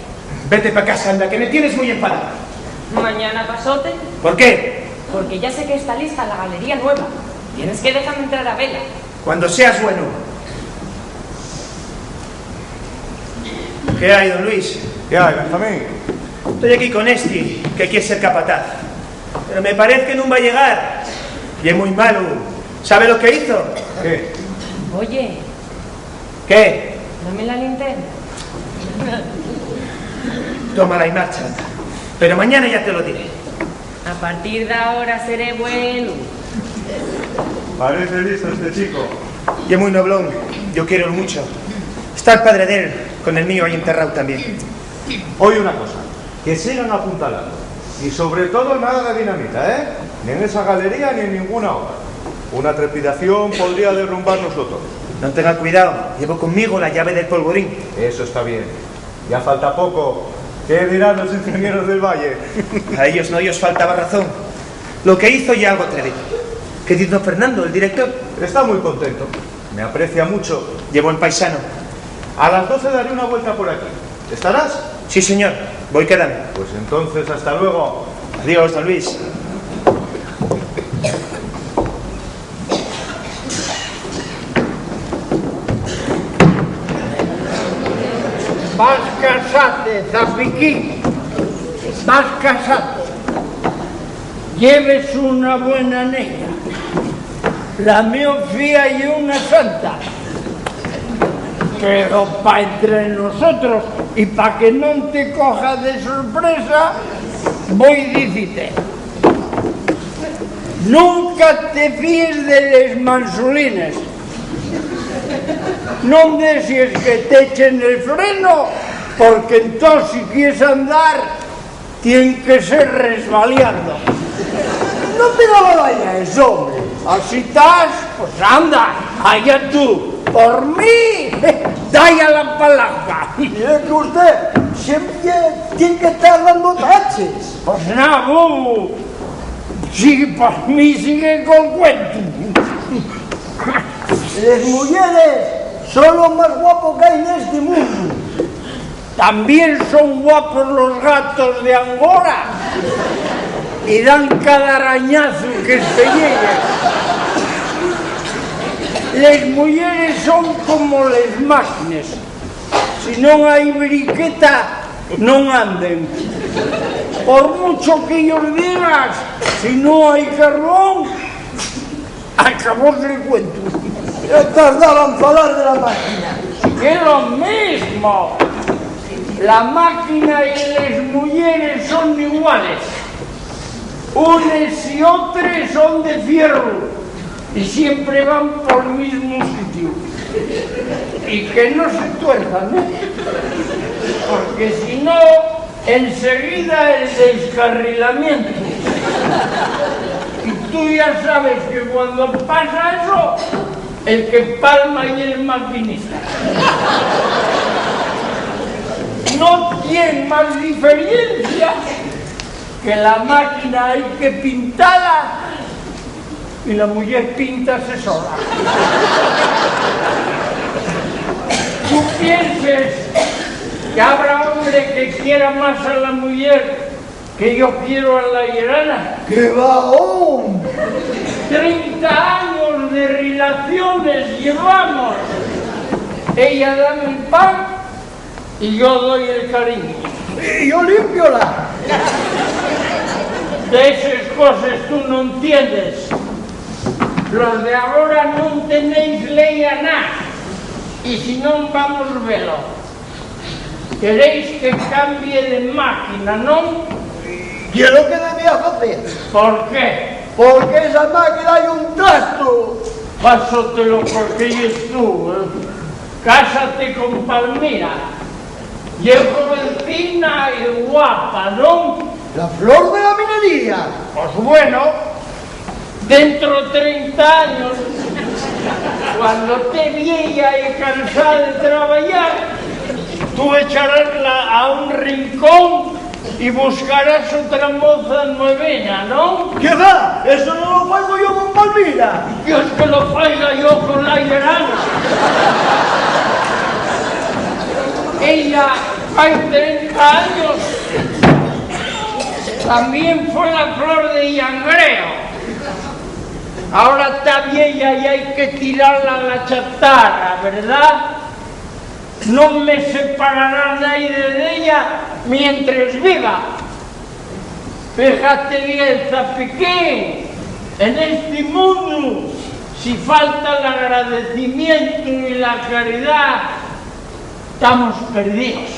Vete pa casa, anda, que me tienes muy enfadada. Mañana pasote. ¿Por qué? Porque ya sé que está lista la galería nueva. Tienes que dejarme entrar a vela. Cuando seas bueno. ¿Qué hay, don Luis? ¿Qué hay, Benjamín? Estoy aquí con este, que quiere ser capataz. Pero me parece que no va a llegar. Y es muy malo. ¿Sabe lo que hizo? ¿Qué? Oye. ¿Qué? Dame la linterna. Tómala y marcha, anda. Pero mañana ya te lo diré. A partir de ahora seré bueno. Parece listo este chico. Y es muy noblón, yo quiero mucho. Está el padre de él con el mío ahí enterrado también. Oye una cosa, que sigan apuntalando. Y sobre todo nada de dinamita, ¿eh? Ni en esa galería ni en ninguna otra. Una trepidación podría derrumbarnoslo todo. No tenga cuidado, llevo conmigo la llave del polvorín. Eso está bien. Ya falta poco. ¿Qué dirán los ingenieros del valle? A ellos no ellos faltaba razón. Lo que hizo ya algo atrevido. ¿Qué dice don Fernando, el director? Está muy contento. Me aprecia mucho. Llevo el paisano. A las doce daré una vuelta por aquí. ¿Estarás? Sí, señor. Voy quedando. Pues entonces, hasta luego. Adiós, don Luis. Vas casate, Zapiquín, vas casate. Lleves una buena neña. La mio fía ye una santa. Pero pa entre nosotros y pa que non te coja de sorpresa, voi dicite. Nunca te fíes de les mansulines. Non dexies que t'echen el freno, porque entós si quies andar, tien que ser resbaliando. Non te daba vaya eso, home. Así tas, pues anda, allá tú. Por mí, dai a la palanca. Y es que usted siempre tiene que estar dando taches. Pues nada, bobo. Sigue pa mí, sigue col cuentu. Les muyeres son lo más guapo que hai nesti mundu. Tamién son guapos los gatos de Angora y dan cada arañazu que se llega. Les muyeres son como les máquines. Si non hai briqueta, non anden. Por mucho que ellos digas, si non hai carbón, acabóse el cuentu. Ya tardaban falar de la máquina. Ye lo mismo. La máquina y les muyeres son iguales. Unes y otres son de fierru y siempre van pol mismu sitiu. Y que no se tuerzan, ¿eh? Porque si no, enseguida el descarrilamiento. Y tú ya sabes que cuando pasa eso, el que palma y el maquinista. No tiene más diferencia que la máquina hay que pintala y la mujer píntase sola. ¿Tú pienses que habrá hombre que quiera más a la mujer que yo quiero a la yerana? ¡Qué va, hom! Treinta años de relaciones llevamos. Ella dame el pan y yo doy el cariño. Y yo limpio la. De esas cosas tú no entiendes. Los de ahora no tenéis ley a nada. Y si no, vamos velo. Queréis que cambie de máquina, ¿non? ¿Qué es lo que debía hacer? ¿Por qué? Porque esa máquina hay un trasto. Pásatelo porque eres tú, ¿eh? Cásate con Palmira. Ye jovencina y guapa, ¿non? La flor de la minería. Pues bueno, dentro treinta años, cuando te vieya y cansá de trabayar, tú echarásla a un rincón Y buscarás otra moza nuevena, ¿no? ¿Qué va? Eso no lo faigo yo con Palmira. ¿Quieres que lo faiga yo con la yerana? Ella, hay treinta años, también fue la flor de Yangreo. Ahora está vieja y hay que tirarla a la chatarra, ¿verdad? Non me separará naide d'ella mientres viva. Fíjate bien, Zapiquín, en esti mundu, si falta l'agradecimientu y la caridá, tamos perdíos.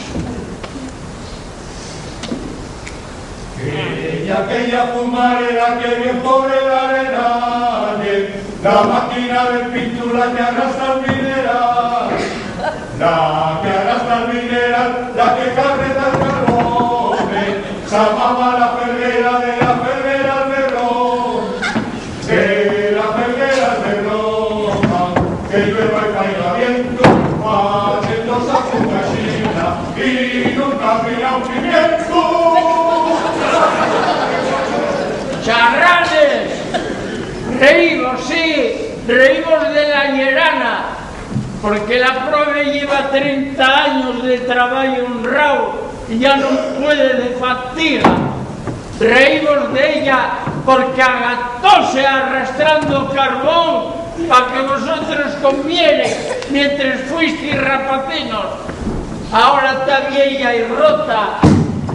Quería, quería fumar, era que bien pobre la renale, la máquina de pintura que arrastra el mineral, la que arrastra el mineral, la que carreta el carbón, se llamaba la ferrera de la ferrera al berrón. Que la ferrera se rompa, que llueva y caiga viento, fayendo esa puta china, y nunca mira un pimiento. ¡Charranes! Reímos, sí, reímos de la yerana, porque la profe lleva treinta años de trabajo honrado y ya no puede de fatiga. Reímos d'ella porque agatóse arrastrando carbón pa que vosotros comiereis mientres fuisteis rapacinos. Ahora ta vieya y rota,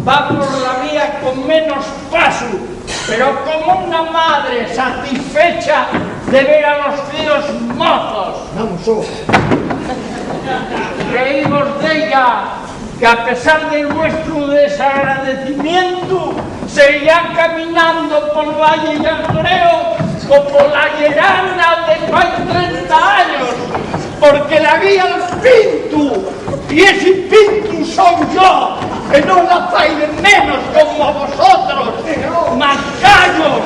va por la vida con menos pasu, pero como una madre satisfecha de ver a los fíos mozos. Vamos, oh. Reímos d'ella, que a pesar del vuestru desagradecimientu, seguirá caminando pol valle Yangreo o pola llerana de fai trenta años, porque la guía al pintu, y esi pintu son yo, que non la fai de menos como vosotros, macayos,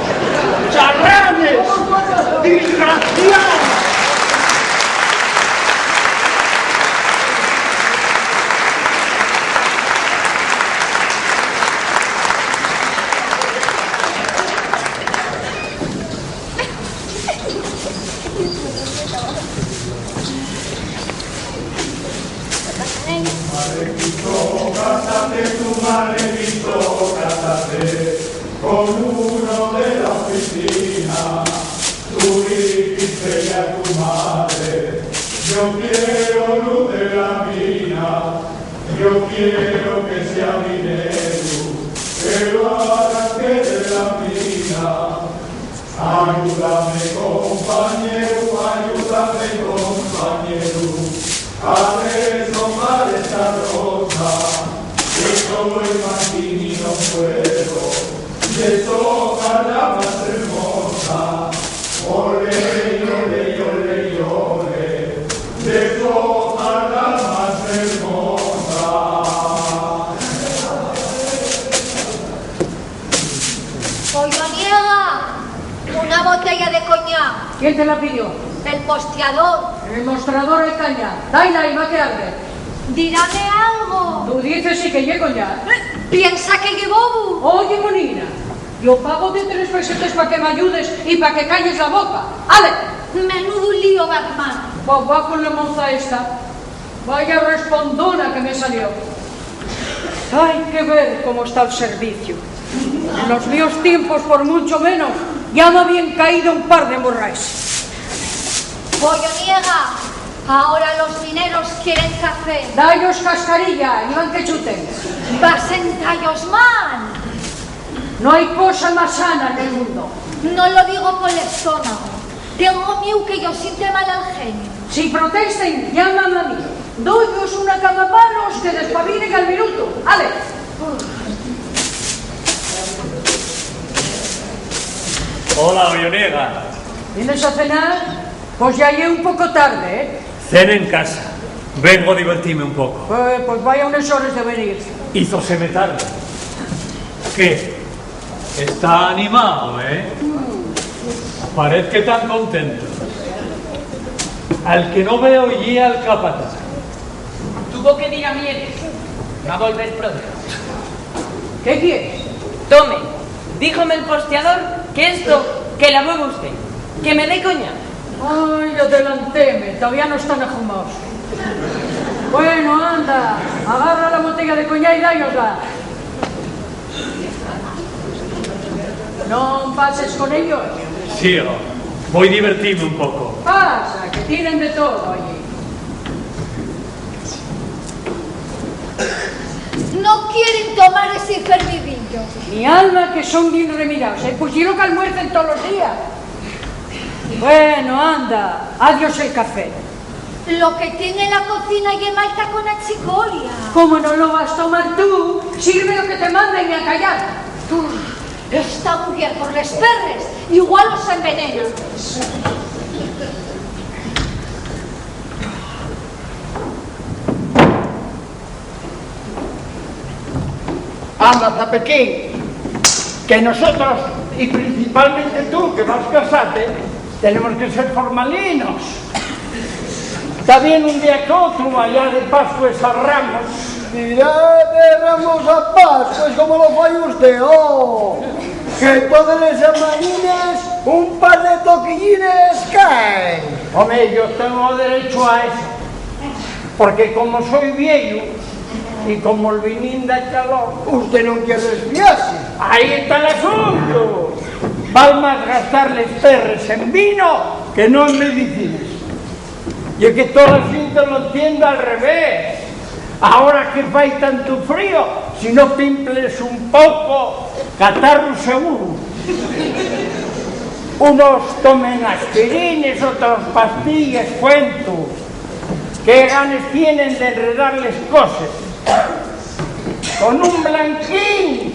charranes, desgraciaos. Madre quiso casarte, tu madre quiso casarte con uno de la oficina. Tú dijiste a tu madre: "Yo quiero luz de la mina, yo quiero que sea minero, que lo arranque de la mina". Ayúdame, compañero, ayúdame, compañero, a deshojar esta roca, que solo el marfil no puedo, de esta hoja la más hermosa. Olé, olé, olé, olé, de esta hoja la más hermosa. Pollo niega, una botella de coñac. ¿Quién te la pidió? El postiador. En el mostrador hay caña. Dáila y va que arde. Dirame algo. Tú dices sí que ye coñac. Eh, piensa que ye bobu. Oye, monina, yo pago de tres pesetes pa que m'ayudes y pa que calles la boca. Ale. Menudu lío, barman. Pues va con la moza esta. Vaya respondona que me salió. Hai que ver cómo ta'l serviciu. En los míos tiempos, por muncho menos, ya m'habíen caído un par d'emborraes. Pollo niega, ahora los mineros quieren café. Da-yos cascarilla y van que chuten. Va sentá-yos mal. No hai cosa más sana nel mundo. No lo digo pol estómago. Tengo mieu que-yos siente mal al geniu. Si protesten, llámame a mí. Dó-yos una cama malos que despabilen al minutu. Ale. Hola, Ollonega. ¿Vienes a cenar? Pues ya ye un poco tarde, ¿eh? Cene en casa. Vengo a divertime un poco. Eh, pues vaya unes hores de venir. Hízoseme tarde. ¿Qué? Está animao, ¿eh? Parez que tán contento. Al que no veo ye al capataz. Tuvo que dir a Mieres. Va volver pronto. ¿Qué quier? Tome, díxome'l postiador que esto que la mueva usté, que me dé coña. Ai, adelánteme, todavía no están ajumaos. Bueno, anda, agarra la botella de coñá y dáyosla. ¿No pases con ellos? Sí, oh, voi divertime un poco. Pasa, que tienen de todo allí. No quieren tomar ese fervidillo. Mi alma, que son bien remiraos, ¿eh? Pues ye lo que almuercen tolos días. Bueno, anda, adiós el café. Lo que tiene la cocina ye malta con achicolia. ¿Cómo no lo vas tomar tú? Sirve lo que te mandan y a callar. Tú, esta mujer por les perres igual los envenena. Anda, Zapequín, que nosotros, y principalmente tú, que vas casate, tenemos que ser formalinos. Ta bien un día que otru, allá de Pascues a Ramos. Dirá de Ramos a Pascues, como lo fai usté, oh, que todes les semanes un par de toquillines caen. Home, yo tengo derecho a eso. Porque como soi vieyu y como'l vinín da calor. Usté non quier resfriase. Ahí está l'asuntu. Val más gastar les perres en vino que no en medicines. Y es que toda la xente lo entiende al revés. Ahora que fai tantu frío, si no pimples un poco, catarru seguru. Unos tomen aspirines, otros pastilles, cuentu. Qué ganes tienen d'enredar les coses. Con un blanquín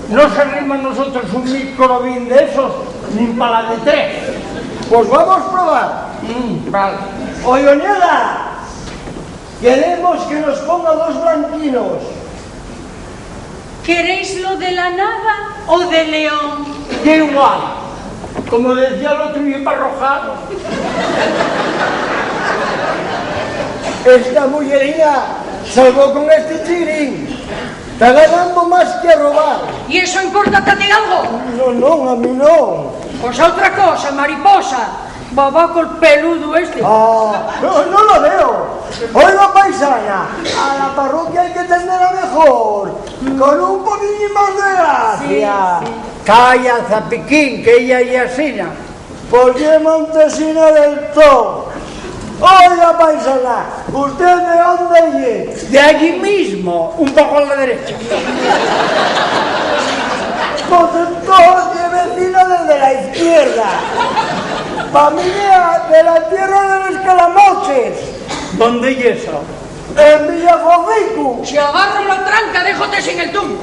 no se arrima a nosotros un microbín d'esos, nin pa la de tres. Pos vamos probar. Mm, vale. Olloniega, queremos que nos ponga dos blanquinos. ¿Queréislo de la nava o de león? Ye igual. Como decía l'otru, ye pa arrojalo. Esta muyerina salvó con este chigrín. Ta ganando más que a robar. ¿Y eso importa a ti algo? No, no, a mí no. Pues a otra cosa, mariposa. Babacol peludu esti. Ah, no, no lo veo. Oiga, paisana, a la parroquia hai que tender a mejor, con un poquitín más de gracia. Sí, sí. Calla, Zapiquín, que ella ye asina. Pos ye montesina del to. Oiga, paisana, ¿usted de dónde ye? De allí mismo, un poco a la derecha. Pues entonces, vecina, desde la izquierda. Pa mí, de la tierra de los calamoches. ¿Dónde ye eso? En Villafoficu. Si agarro la tranca, déjote sin el tun.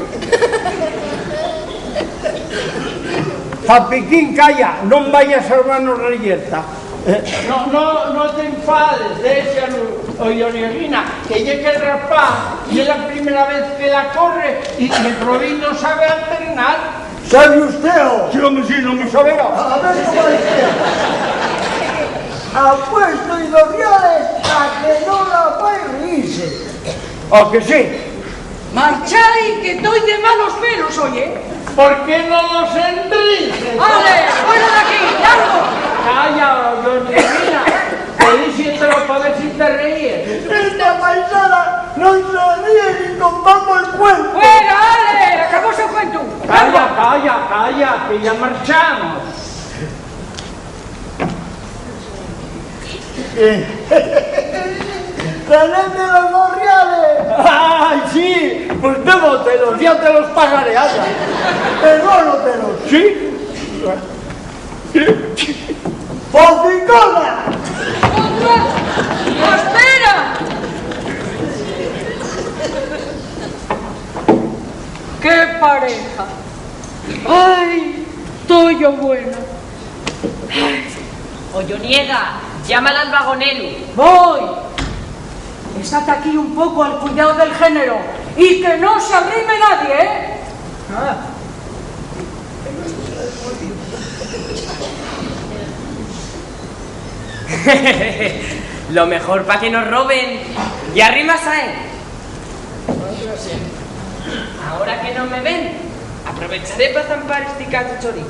Zapiquín, calla, non vayas a salvarnos reyerta. No, no, no t'enfades, déxalu, Olloniegina, que ye que el rapaz ye la primera vez que la corre y, y el robín no sabe alternar. ¿Sabe usté, o? Sí, home, sí, non me saberá. A ver cómo dice. Apuesto y dos reales a que no la fai reírse. ¿A que sí? Marchai, que toi de malos pelos, oye. ¿Por qué no los enrices? Ale, fuera de aquí, largo. Calla, Olloniegina, te dixi otro pa ver si te reíes. Esta paisana non se ríe nin contando el cuento. Fuera, ale, acabóse el cuento. Calla, calla, calla, que ya marchamos. ¡Tenedme los dos reales! ¡Ay, sí! Pues tómatelos, ya te los pagaré, anda. Perdónotelos. ¿Sí? ¡Focicona! ¡Espera! ¡Qué pareja! ¡Ay, toyo buena! Olloniega, llámala al vagonelu. Voy. Estate aquí un poco al cuidado del género y que no se arrime nadie, ¿eh? Ah. Lo mejor pa que nos roben. Y arrima, Sae. Agora que non me ven, aprovecharé pa zampar esti cachu chorín.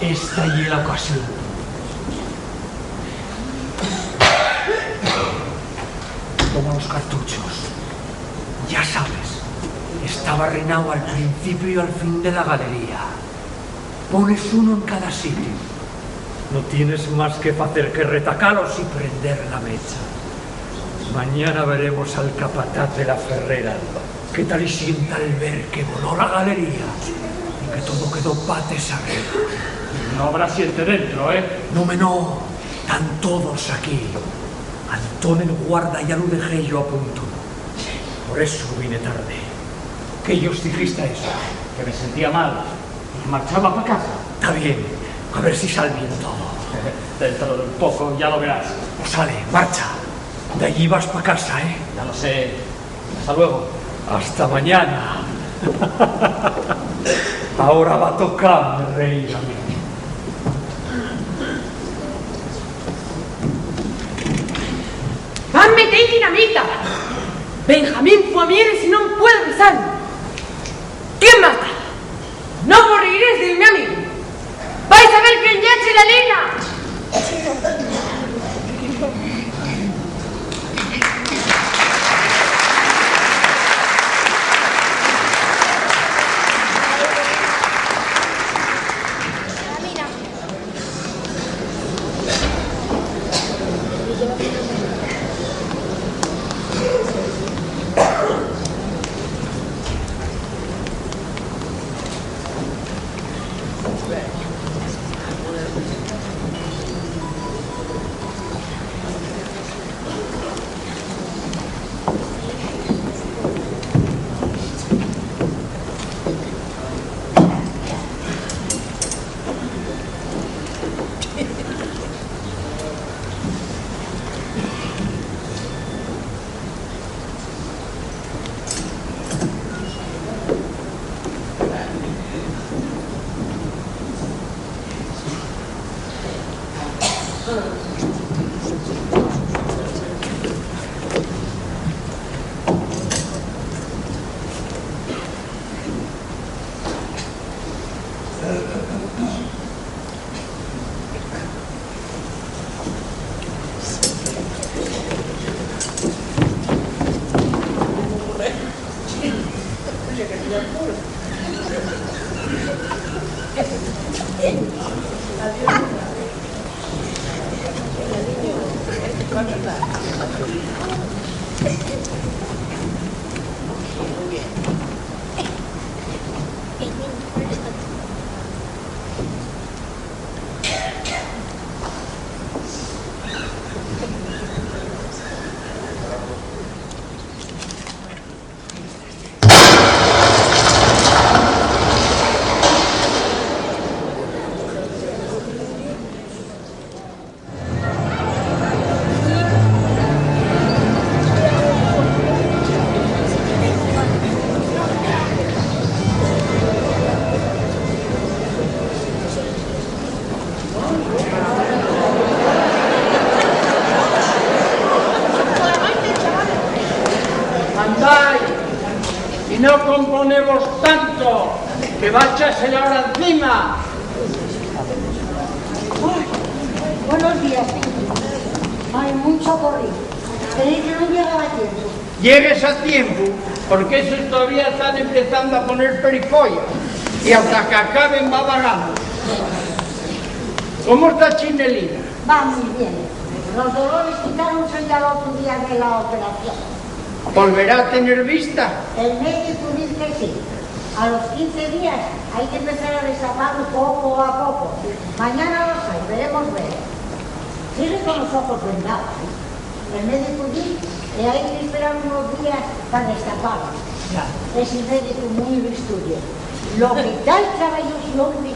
Esta ye la ocasión. Toma los cartuchos. Ya sabes, estaba arrinao al principiu y al fin de la galería. Pones uno en cada sitiu. No tienes más que facer que retacalos y prender la mecha. Mañana veremos al capataz de la ferrera qué tal y sienta al ver que voló la galería y que todo quedó pates arriba. No habrá xente dentro, ¿eh? No, me no. Tán todos aquí. Antón el guarda ya lu dejé yo a punto. Por eso vine tarde. ¿Qué yos dijiste a eso? Que me sentía mal. Marchaba pa casa. Ta bien, a ver si sal bien todo. Dentro de un poco ya lo verás. Pues sale, marcha. De allí vas pa casa, ¿eh? Ya lo sé. Hasta luego. Hasta mañana. Ahora va a tocar reír a mí. ¡Van meter dinamita! Benjamín Fuamiere, si non puedo besalo. ¿Quién mata? No vos reiréis del mi amigu. ¡Vais a ver quién ye Chelalina! Andái, y no componemos tanto, que va echase la hora encima. Uy, buenos días. Hay mucho corrido. Creí que no llegaba a tiempo. Llegues a tiempu, porque esos todavía tán empezando a poner perifollos y hasta qu'acaben va vagando. ¿Cómo está Chinelina? Va muy bien. Los dolores quitáronse ya el otro día de la operación. ¿Volverá a tener vista? El médico diz que sí. A los quince días hay que empezar a destaparlo poco a poco. Mañana lo sai, veremos ver. Sigue con los ojos vendados, ¿eh? El médicu diz que hai que esperar unos días pa destapalo. Ya. Esi médicu mui vistu ye. Lo que tal trabayo si, hombre.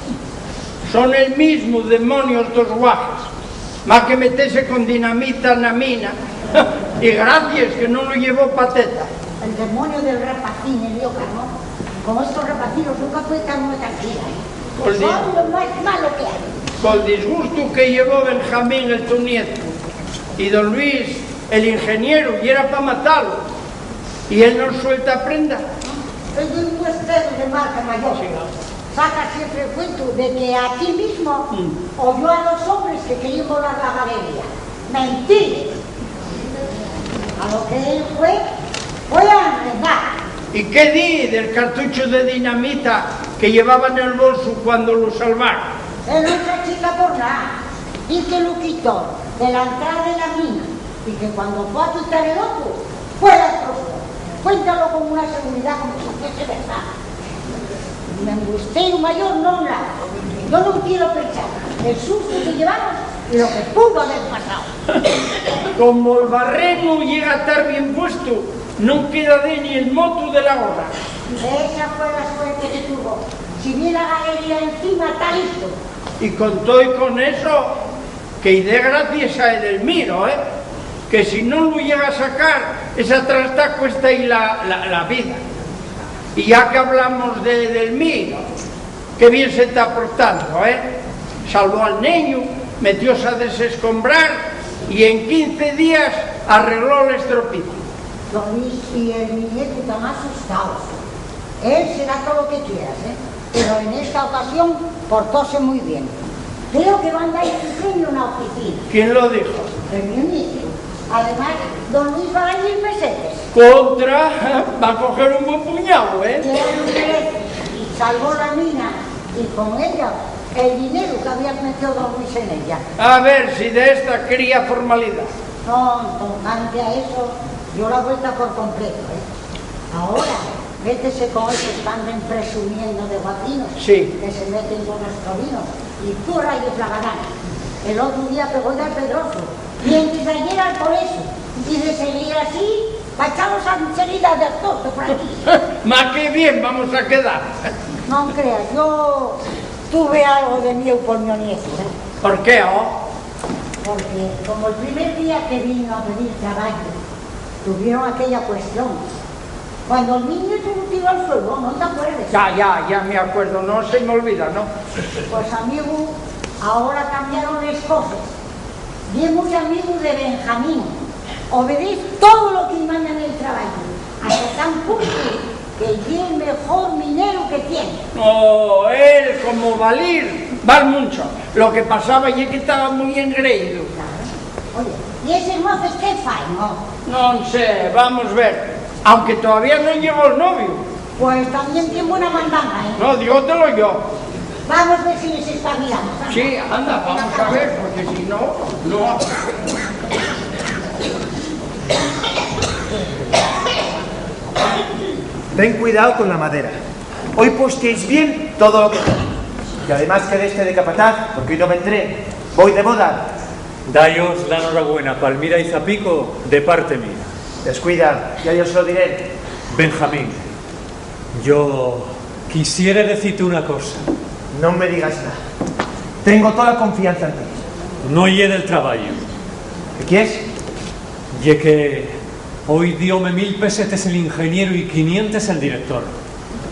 Son el mismu demonio estos guajes. Más que metese con dinamita na mina. Y gracies que non lo llevó Pateta. El demonio del rapacín, el mío carnal. Con estos rapacinos nunca puede estar una tranquila, ¿eh? Pues sí. Son lo más malo que hay. Col disgustu que llevó Benjamín el to nietu, y don Luis, el ingenieru, yera pa matalo, y él nun suelta prenda. Es un muestreru de marca mayor. Saca siempre el cuento de que aquí mismo oyó a los hombres que querían volar la galería. Mentira. A lo que él fue, fue a enredar. ¿Y qué di del cartucho de dinamita que llevaba nel bolsu cuando lo salvaron? Él nun se achica por nada. Di que lo quitó de la entrada de la mina y que cuando fue a quitar el otro, fue la explosión. Cuéntalo con una seguridad como si fuese verdad. Un embusteru mayor non la. Yo nun quiero pensar el susto que llevamos y lo que pudo haber pasado. Como el barrenu llega a tar bien puesto, nun queda de ni el motu de la gorra. Esa fue la suerte que tuvo. Si vi la galería encima, ta listo. Y con todo y con eso, que-y dé gracies a Edelmiro, ¿eh? Que si nun lu llega a sacar, esa trasta cuesta-y la, la, la vida. Y ya que hablamos de Edelmiro, qué bien se ta portando, ¿eh? Salvó al neñu, metióse a desescombrar y en quince días arregló l'estropicio. Don Luis y el mi nietu tán asustaos. Él será todo lo que quieras, ¿eh? Pero en esta ocasión portóse muy bien. Creo que van dar este premio en la oficina. ¿Quién lo dijo? El ministro. Además, don Luis va a dar mil pesetes. Contra, va a coger un buen puñado, ¿eh? Ya lo merece. Salvó la mina y con ella el dinero que había metido don Luis en ella. A ver si de esta cría formalidad. No, tocante a eso, dio la vuelta por completo, ¿eh? Ahora, métese con esos que andan presumiendo de guapinos, sí, que se meten con los taurinos, y tú rayos la gana. El otro día pegó al Pedroso, mientras ayer al colegio, y de seguir así, pachamos enseguida de actor por aquí. Más que bien vamos a quedar. No creas, yo tuve algo de miedo por mi nieto, ¿eh? ¿Por qué, oh? Porque como el primer día que vino a pedir trabajo, tuvieron aquella cuestión. Cuando el niño se lo tiró al suelo, ¿no te acuerdas? Ya, ya, ya me acuerdo, no se me olvida, ¿no? Pues, amigo, ahora cambiaron las cosas. Y es muy amigo de Benjamín. Obedece todo lo que manda en el trabajo. Hasta tan punto que ye el mejor minero que tiene. No, él, como valir, val muncho. Lo que pasaba ye que estaba muy engreído. Claro. Oye, ¿y ese entonces qué fai, no? No sé, vamos ver. Aunque todavía no llegó el novio. Pues también tiene buena mandanga, ¿eh? No, dígotelo yo. Vamos a ver si les espabilamos. Sí, anda, vamos a ver, porque si no, no. Ten cuidao con la madera. Hoy postiéis bien todo lo que... Y además quedeste de capataz, porque hoy no vendré. Voi de boda. Dayos la norabuena, Palmira y Zapico, de parte mía. Descuida, ya yo se lo diré. Benjamín, yo quisiere decite una cosa. Non me digas nada. Tengo toda la confianza en ti. No ye del trabayu. ¿Qué quieres? Ye que hoy dióme mil pesetes el ingenieru y quinientes el director.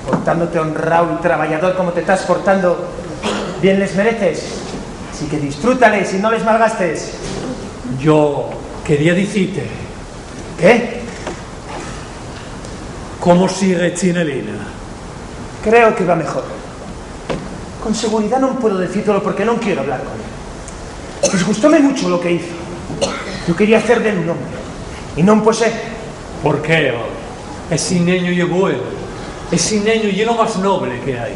Portándote honrao y trabayador como te tas portando, bien les mereces. Así que disfrútales y no les malgastes. Yo quería dicite... ¿Qué? ¿Cómo sigue Chinelina? Creo que va mejor. Con seguridá non puedo decírtelo porque non quiero hablar con él. Disgustóme mucho lo que hizo. Yo quería hacer de él un hombre, y non pue ser. ¿Por qué, home? Esi neñu ye bueno. Esi neñu ye lo más noble que hai.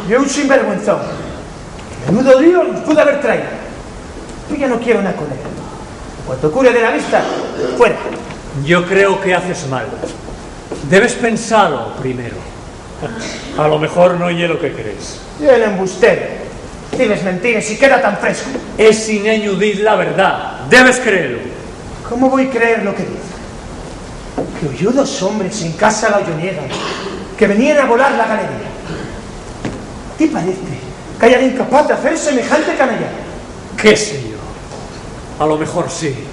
Ye un sinvergüenzón. Menudo lío nos pudo haber traído. Yo ya no quiero nada con él. En cuanto cure de la vista, fuera. Yo creo que haces mal. Debes pensalo primero. A lo mejor no ye lo que crees. Ye un embustero. Dices mentiras y queda tan fresco. Esi neñu diz la verdá. Debes creelo. ¿Cómo voi creer lo que diz? Que oyó dos hombres en casa la Olloniega que venían a volar la galería. ¿Te parece que hai alguien capaz de hacer semejante canallada? ¿Qué sé yo? A lo mejor sí.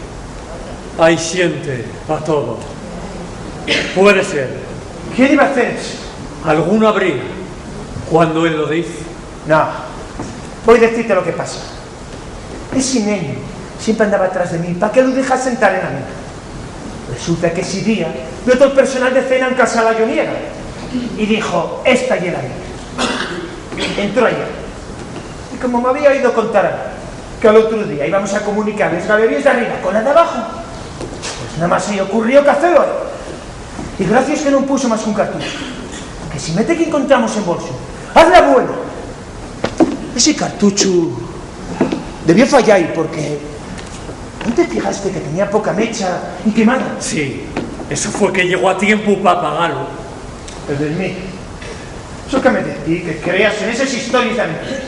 Hai xente pa todo. Puede ser. ¿Quién iba a hacer eso? Alguno habría. Cuando él lo diz. No. Voi decirte lo que pasa. Esi neñu siempre andaba tras de min pa que lu dejase entrar en la mina. Resulta que esi día vio tol personal de cena en casa la lloniera y dixo: "Esta ye la mina". Entró allá. Y como m'había oído contar a mí que al otru día íbamos a comunicar les galeríes d'arriba con la d'abajo, pues namás se-y ocurrió qu'hacelo él. Y gracies que nun puso más qu'un cartuchu. Que si mete qu'encontramos en bolsu. ¡Haz la buena! Esi cartuchu debió fallar porque, ¿nun te fijaste que tenía poca mecha y quemada? Sí, eso fue que llegó a tiempu pa apagalu. Pero, Dios mío, eso que me decís, que creas en eses histories d'aventuras.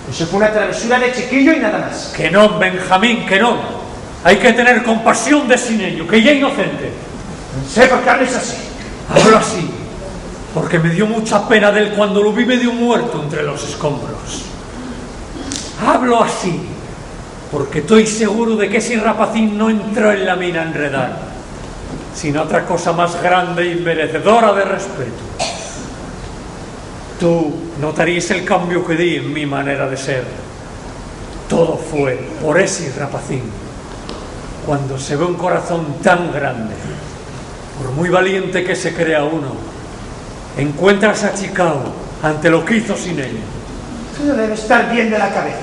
Eso fue una travesura de chiquillo y nada más. Que non, Benjamín, que non. Hai que tener compasión d'esi neñu, que ye inocente. No sé por qué hables así. Hablo así porque me dio mucha pena d'él cuando lo vi medio muerto entre los escombros. Hablo así porque toi seguru de que esi rapacín no entró en la mina a enredar, sino a otra cosa más grande y merecedora de respetu. Tú notaríes el cambio que di en mi manera de ser. Todo fue por esi rapacín. Cuando se ve un corazón tan grande, por mui valiente que se crea uno, encuéntrase achicao ante lo qu'hizo esi neñu. Tú no debes estar bien de la cabeza.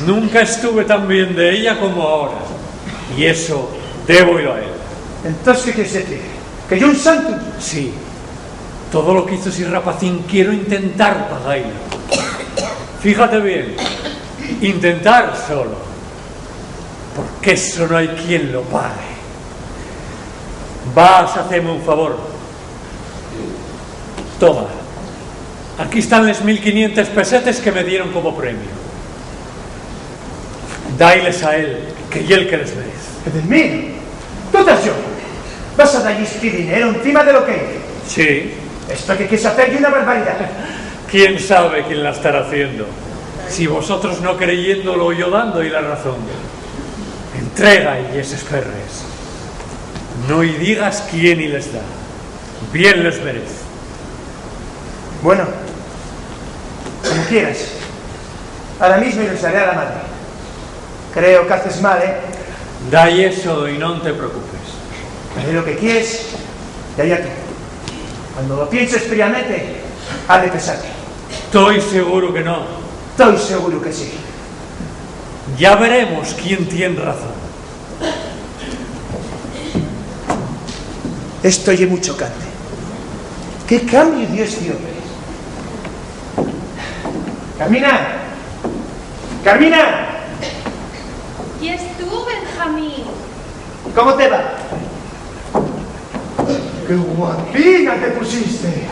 Nunca estuve tan bien de ella como ahora, y eso débolo a él. Entós, ¿qué quieres decir? ¿Que ye un santu? Sí. Todo lo qu'hizo esi rapacín quiero intentar pagalo. Fíjate bien, intentar solo, porque eso no hai quien lo pague. Vas a haceme un favor. Toma, aquí están les mil quinientes pesetes que me dieron como premio. Dá-yles a él, que ye él que les merez. Edelmiro, ¿tú tas lloco? ¿Vas a da-yis ti dinero encima de lo que hizo? Sí. Esto que quieres hacer ye una barbaridá. ¿Quién sabe quién la estará haciendo? Si vosotros no creyéndolo, yo dando-y la razón. Entrégayles eses perres. No-y digas quién-y les da. Bien les merez. Bueno, como quieras. Ahora mismo-y les daré a la madre. Creo qu'haces mal, ¿eh? Da-y eso y non te preocupes. Haré lo que quies, y allá tú. Cuando lo pienses fríamente, ha de pesate. Toi seguru que no. Toi seguru que sí. Ya veremos quién tien razón. Esto ye mui chocante. ¿Qué cambiu dio esti home? ¡Carmina! ¡Carmina! ¿Yes tu, Benjamín? ¿Cómo te va? ¡Qué guapina te pusiste!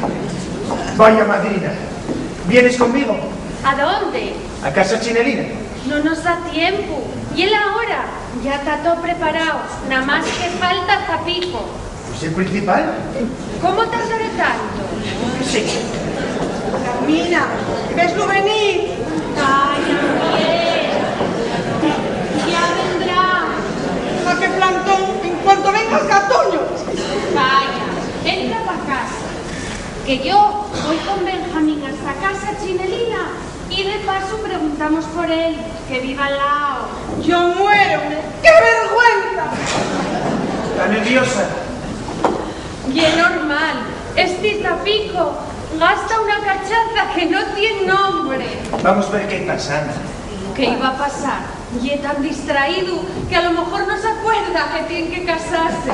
Vaya madrina. ¿Vienes conmigo? ¿A dónde? A casa Chinelina. No nos da tiempu. ¿Y él ahora? Ya ta too preparao. Namás que falta Zapico. Pues el principal. ¿Cómo tardaré tanto? Sí. Carmina, ¿ves lu venir? Vaya, bien. Ya vendrá. ¿A qué plantón? En cuanto venga el gatuño. Vaya, entra pa casa. Que yo voi con Benjamín hasta casa Chinelina y de pasu preguntamos por él, que vive al lao. Yo muérome, ¡qué vergüenza! Está nerviosa. Ye normal, esti Zapico gasta una cachaza que no tien nombre. Vamos ver qué pasa, anda. ¿Qué iba a pasar? Ye tan distraídu que a lo mejor no s'acuerda que tien que casase.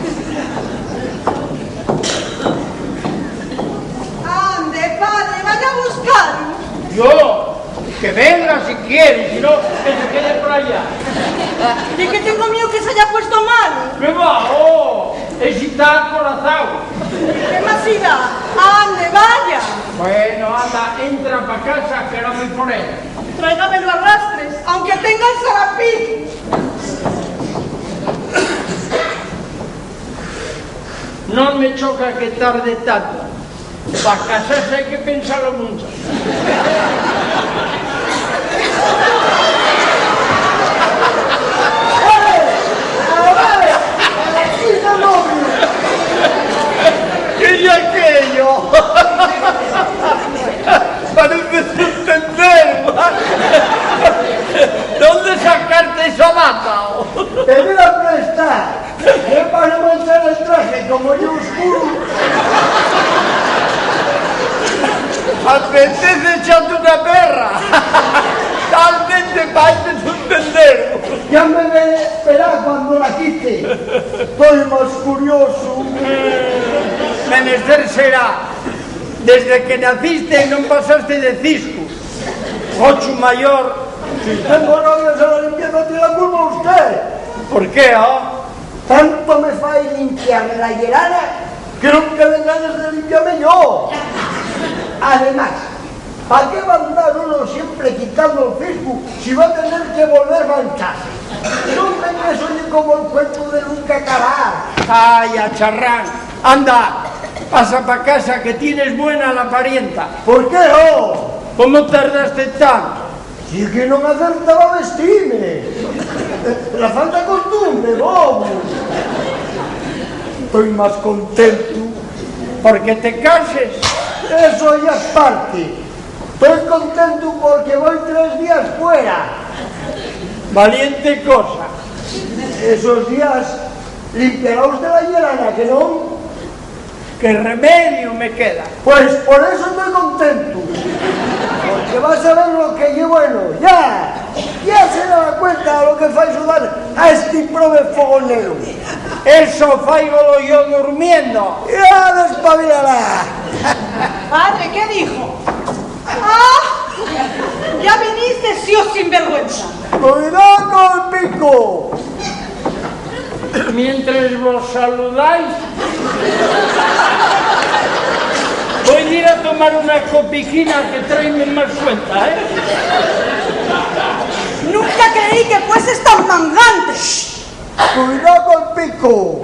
Ande, padre, vaya a buscalu. Yo, que venga si quiere, si no, que se quede por allá. Ye que tengo miedo que s'haya puesto malu. ¡Qué va, oh! Esi ta acorazao. ¿Qué más da? Ande, vaya. Bueno, anda, entra pa casa, que ahora voi por él. Tráigamelo a rastres, aunque tenga el sarapín. Non me choca que tarde tanto. Pa casase hai que pensalo muncho. ¿Qué ye aquello? Parece un tendero. ¿Dónde sacaste Apetece echarte una perra. Talmente paeces un tendero. Ya me ve esperar cuando la quite. Estoy más curioso. Menester será. Desde que naciste non pasaste de cisco. Gochu mayor. Si tengo rabia, se la limpieza tiene la culpa usted. ¿Por qué, ah? Tanto me fai limpiar la llerana que non queden ganes de limpiame yo. Además, ¿pa qué va andar uno siempre quitando el cisco si va a tener que volver mancharse? No me soñe como el cuento de nunca acabar. Ay, acharrán, anda, pasa pa casa que tienes buena la parienta. ¿Por qué no? ¿Cómo tardaste tanto? Si que non acertaba a vestime. La falta costumbre, bobo. Estoy más contento. ¿Porque te cases? Eso ya es parte. Estoy contento porque voy tres días fuera. Valiente cosa. Esos días limpiará usted la llerana, ¿que no? ¿Qué remedio me queda? Pues por eso estoy contento. Porque vas a ver lo que llevo en lo. Ya, ya se da cuenta de lo que fai sudar a este prove fogonero. Eso fáigolo yo durmiendo. Ya despabilará. Padre, ¿qué dijo? ¡Ah! Ya viniste, sí, sinvergüenza. Cuidado con el pico. Mientras vos saludáis, voy a ir a tomar una copiquina que traeme más cuenta, ¿eh? Nunca creí que fueses tan mangante. Cuidao col pico.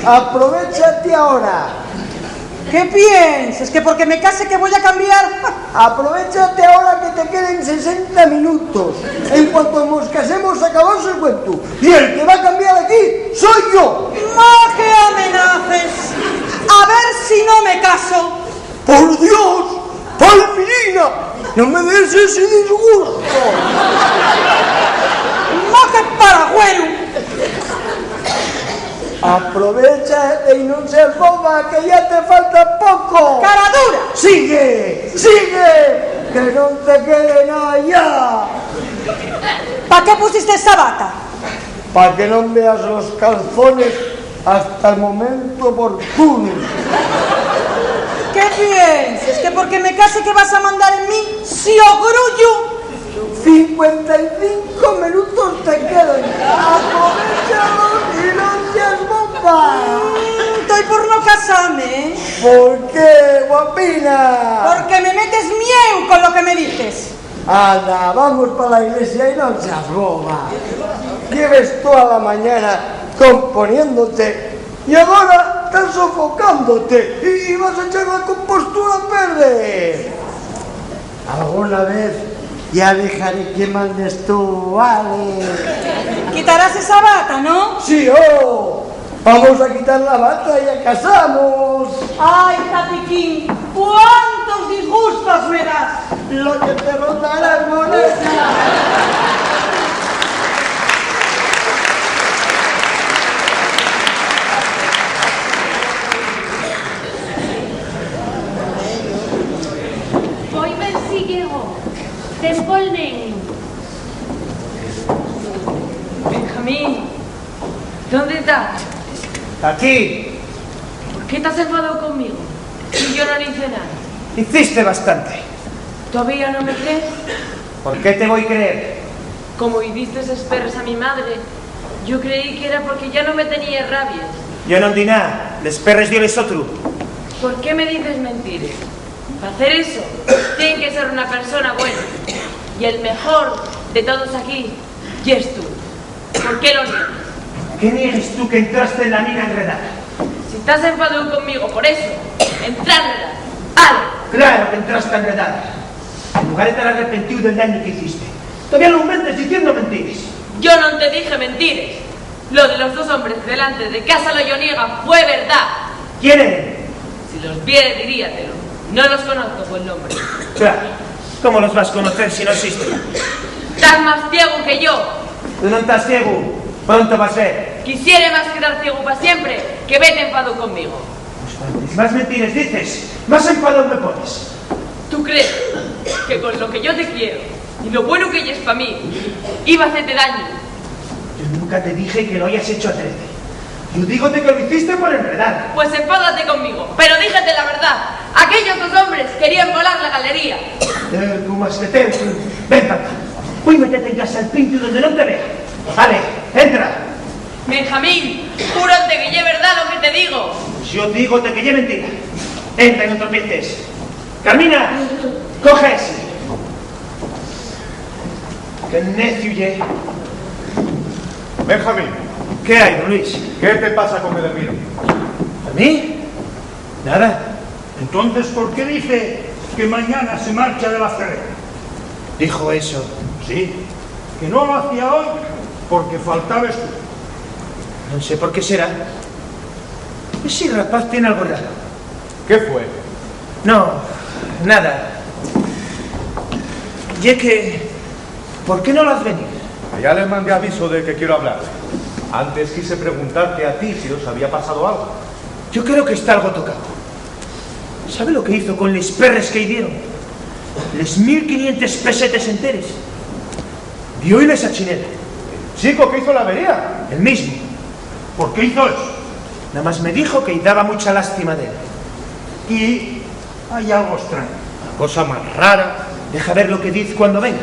Aprovechate ahora. ¿Qué pienses? ¿Que porque me case que voy a cambiar? Aprovechate ahora que te queden sesenta minutos. En cuanto mos casemos, acabóse el cuentu. Y el que va a cambiar aquí soy yo. ¡Ma, qué amenaces! A ver si no me caso. ¡Por Dios! ¡Palmirina! ¡No me des ese disgusto! ¡Ma, qué paragüeru! Aprovecha y non seas boba, que ya te falta poco. ¡Cara dura! ¡Sigue! ¡Sigue! ¡Que non te quede nada ya! ¿Pa qué pusiste esa bata? Pa que non veas los calzones hasta el momento oportuno. ¿Qué pienses? ¿Que porque me case que vas a mandar en mí? ¡Si o grullu! Cincuenta y cinco minutos te quedan. Aprovéchalos y non seas boba. Mm, toi por no casame, ¿eh? ¿Por qué, guapina? Porque me metes mieu con lo que me dices. Anda, vamos pa la iglesia y non seas boba. Lleves toda la mañana componiéndote y agora estás sofocándote y, y vas a echar la compostura a perder. Alguna vez ya dejaré que mandes tú, vale. Quitarás esa bata, ¿no? Sí, oh. Vamos a quitar la bata y ya casamos. Ai, Tapiquín, cuántos disgustos me das. Lo que te rondará, moneda. Foi ben si llegó. Ten pol neñu. Benjamín. ¿Dónde estás? Aquí. ¿Por qué estás enfadado conmigo? Si yo no le hice nada. Hiciste bastante. ¿Todavía no me crees? ¿Por qué te voy a creer? Como hiciste esos perros a mi madre, yo creí que era porque ya no me tenía rabia. Yo no di nada, les perres dioles otro. ¿Por qué me dices mentiras? Para hacer eso, tiene que ser una persona buena. Y el mejor de todos aquí yes tú. ¿Por qué lo niegas? ¿Qué niegues tú que entraste en la mina enredada? Si estás enfadado conmigo por eso, entra enredada. ¡Ale! Claro que entraste enredada. En lugar de estar arrepentido del daño que hiciste, todavía lo aumentes diciendo mentiras. Yo no te dije mentiras. Lo de los dos hombres delante de casa Loyoniega fue verdad. ¿Quién eran? Si los viere, diríatelo. No los conozco por nombre. Claro, ¿cómo los vas a conocer si no existen? Estás más ciego que yo. Tú no estás ciego, pronto vas a ver. Quisiere más quedar ciego para siempre que verte enfadado conmigo. Pues cuantes más mentiras dices, más enfadado me pones. Tú ¿Tú crees que con lo que yo te quiero y lo bueno que eres pa mí, iba a hacerte daño? Yo nunca te dije que lo hayas hecho adrede. Yo dígote que lo hiciste por enredar. Pues enfádate conmigo, pero dígete la verdad. Aquellos dos hombres querían volar la galería. Tercu, más que tercu. Ven pa acá. Voi metete en casa el pintu donde non te vea. Vale, entra. Benjamín, júrote que ye verdá lo que te digo. Pues yo dígote que ye mentira. Entra y no tropieces. Carmina, coge a ese. Qué neciu ye. Benjamín. ¿Qué hay, don Luis? ¿Qué te pasa con Edelmiro? ¿A mí? Nada. Entonces, ¿por qué dice que mañana se marcha de la ferrera? ¿Dijo eso? Sí, que no lo hacía hoy porque faltabes tú. No sé por qué será. Ese rapaz tiene algo raro. ¿Qué fue? No, nada. Ye que, ¿por qué no lo has venido? Ya le mandé aviso de que quiero hablar. Antes quise preguntarte a ti si os había pasado algo. Yo creo que está algo tocado. ¿Sabe lo que hizo con les perres que-y dieron? Les mil quinientes pesetes enteres. Dio-y les a Chinela. ¿El chico que hizo la avería? El mismo. ¿Por qué hizo eso? Nada más me dijo que-y daba mucha lástima de él. Y hay algo extraño. Una cosa más rara. Deja ver lo que diz cuando venga.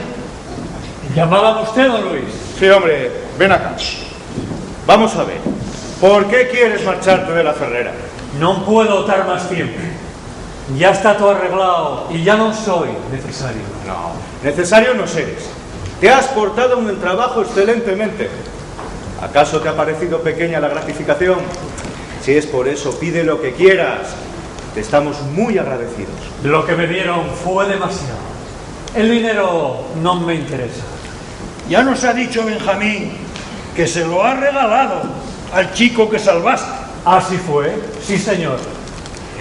¿Llamaba usted, don Luis? Sí, hombre, ven acá. Vamos a ver. ¿Por qué quieres marcharte de la ferrera? No puedo estar más tiempo. Ya está todo arreglado y ya no soy necesario. No, necesario no eres. Te has portado en el trabajo excelentemente. ¿Acaso te ha parecido pequeña la gratificación? Si es por eso, pide lo que quieras. Te estamos muy agradecidos. Lo que me dieron fue demasiado. El dinero no me interesa. Ya nos ha dicho Benjamín que se lo ha regalado al chico que salvaste. Así fue, sí, señor.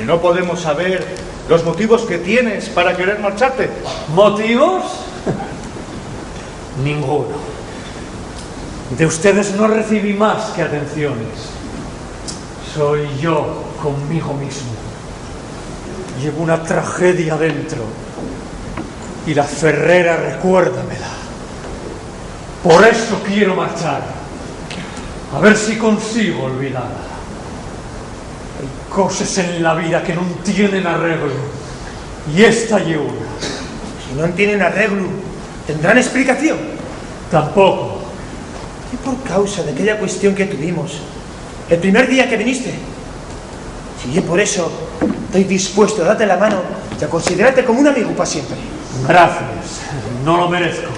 ¿Y no podemos saber los motivos que tienes para querer marcharte? ¿Motivos? Ninguno. De ustedes no recibí más que atenciones. Soy yo conmigo mismo. Llevo una tragedia dentro y la ferrera recuérdamela. Por eso quiero marchar, a ver si consigo olvidarla. Hay coses en la vida que nun tienen arreglu, y esta ye una. Si non tienen arreglu, ¿tendrán explicación? Tampoco. Ye por causa d'aquella cuestión que tuvimos el primer día que viniste. Si ye por eso, toi dispuesto a date la mano y a considerarte como un amigu pa siempre. Gracias, no lo merezco.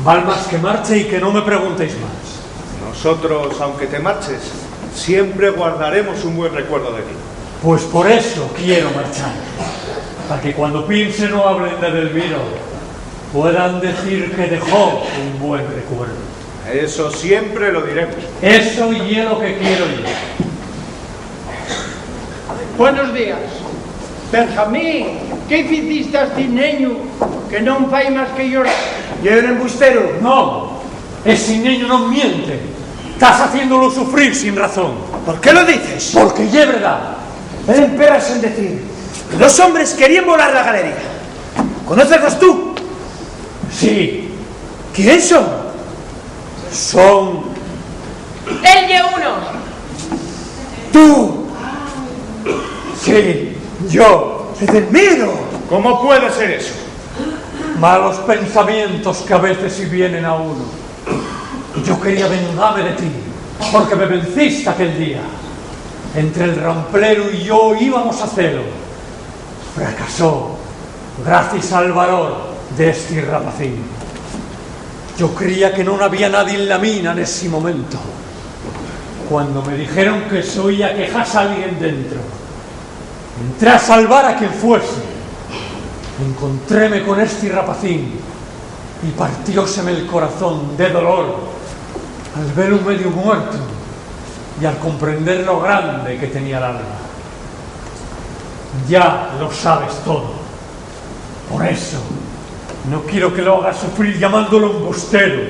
Val más que marche y que no me preguntéis más. Nosotros, aunque te marches, siempre guardaremos un buen recuerdo de ti. Pues por eso quiero marchar, pa que cuando piensen o hablen d'Edelmiro, puedan decir que dejó un buen recuerdo. Eso siempre lo diremos. Eso ye lo que quiero yo. Buenos días. Benjamín, ¿qué ficiste a esti neñu que non fai más que llorar? ¿Ye un embusteru? No, esi neñu non miente. Estás haciéndolo sufrir sin razón. ¿Por qué lo dices? Porque ye verdá. Él empera en decir que los hombres querían volar la galería. ¿Conócelos tú? Sí. ¿Quién son? Son... Él ye uno. ¿Tú? Sí, yo. Edelmiro. ¿Cómo puede ser eso? Malos pensamientos que a veces sí vienen a uno. Yo quería vengame de ti, porque me venciste aquel día. Entre el rampleru y yo íbamos a hacelo. Fracasó gracias al valor de este rapacín. Yo creía que no había nadie en la mina en ese momento. Cuando me dijeron que se oía quejarse alguien dentro, entré a salvar a quien fuese. Encontréme con este rapacín y partióseme el corazón de dolor al velu medio muerto y al comprender lo grande que tenía el alma. Ya lo sabes todo. Por eso, no quiero que lo hagas sufrir llamándolo embusteru.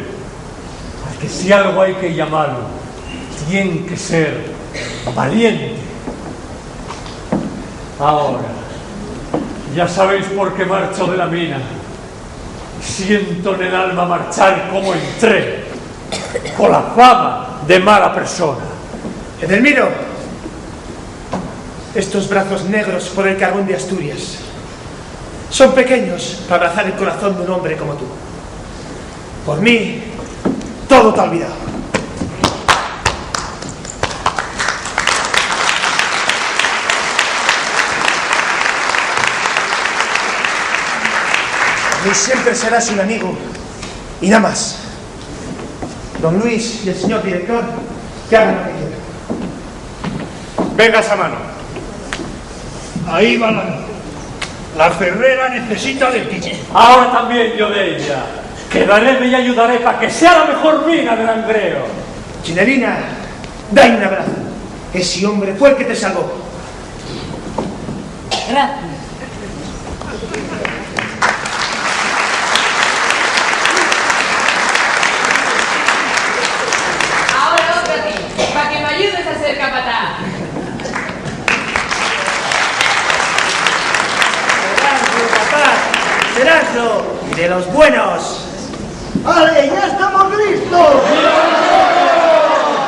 Porque si algo hay que llamarlo, tiene que ser valiente. Ahora, Ya sabéis por qué marcho de la mina. Siento en el alma marchar como entré, con la fama de mala persona. Edelmiro, estos brazos negros por el carbón de Asturias son pequeños para abrazar el corazón de un hombre como tú. Por mí, todo ta olvidao. Por mí siempre serás un amigo y nada más. Don Luis y el señor director, que hagan lo que quieran. Venga esa mano. Ahí va la, la ferrera necesita de ti. Ahora también yo de ella. Quedaré y ayudaré para que sea la mejor mina de Langreo. Chinelina, dai un abrazo. Ese hombre fue el que te salvó. Gracias. Ahora otra ti, pa' que me ayudes a ser capataz. Seraslo, papá, seraslo, de los buenos. Ale, ya estamos listos.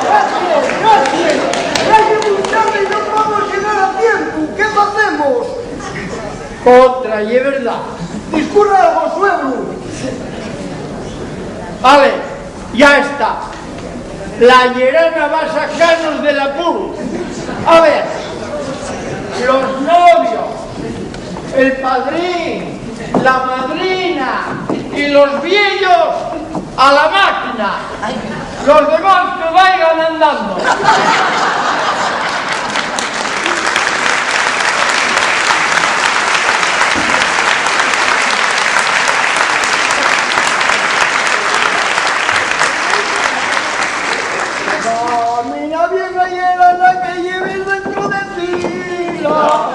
Gracias, gracias. Ya llegó tarde y no vamos a llegar a tiempo. ¿Qué hacemos? Otra, y es verdad. Discurra algo, suegru. Ale, ya está. La yerana va a sacarnos del apuro. A ver, los novios, el padrín, la madrina y los vieyos a la máquina. Los demás que vayan andando. Camina bien, gallera, la que lleves dentro de ti. La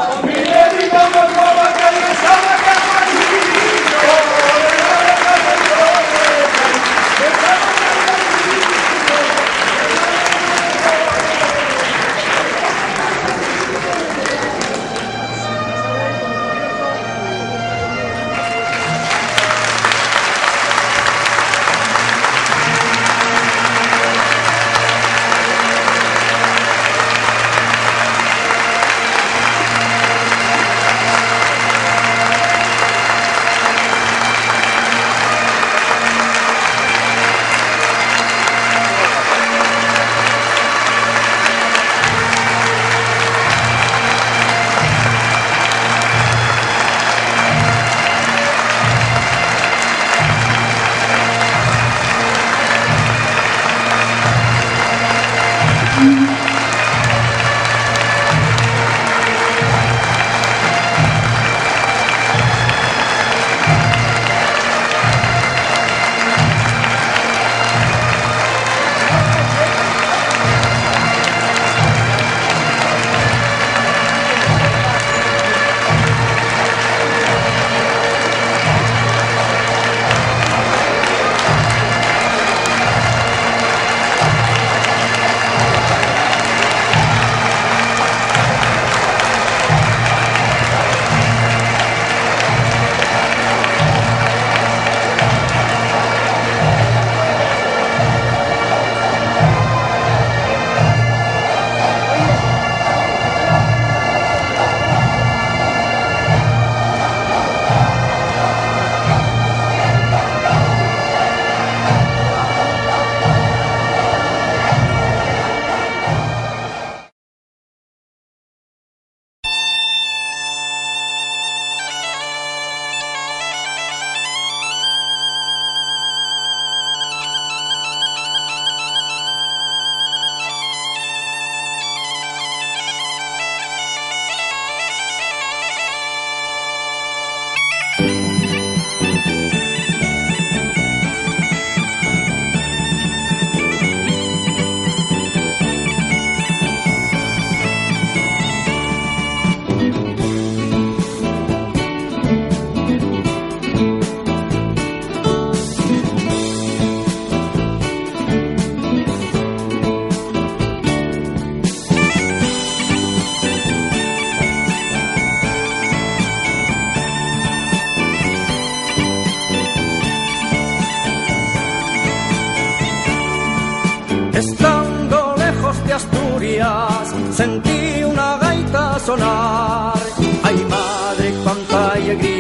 sonar. Ai, madre, cuánta alegría.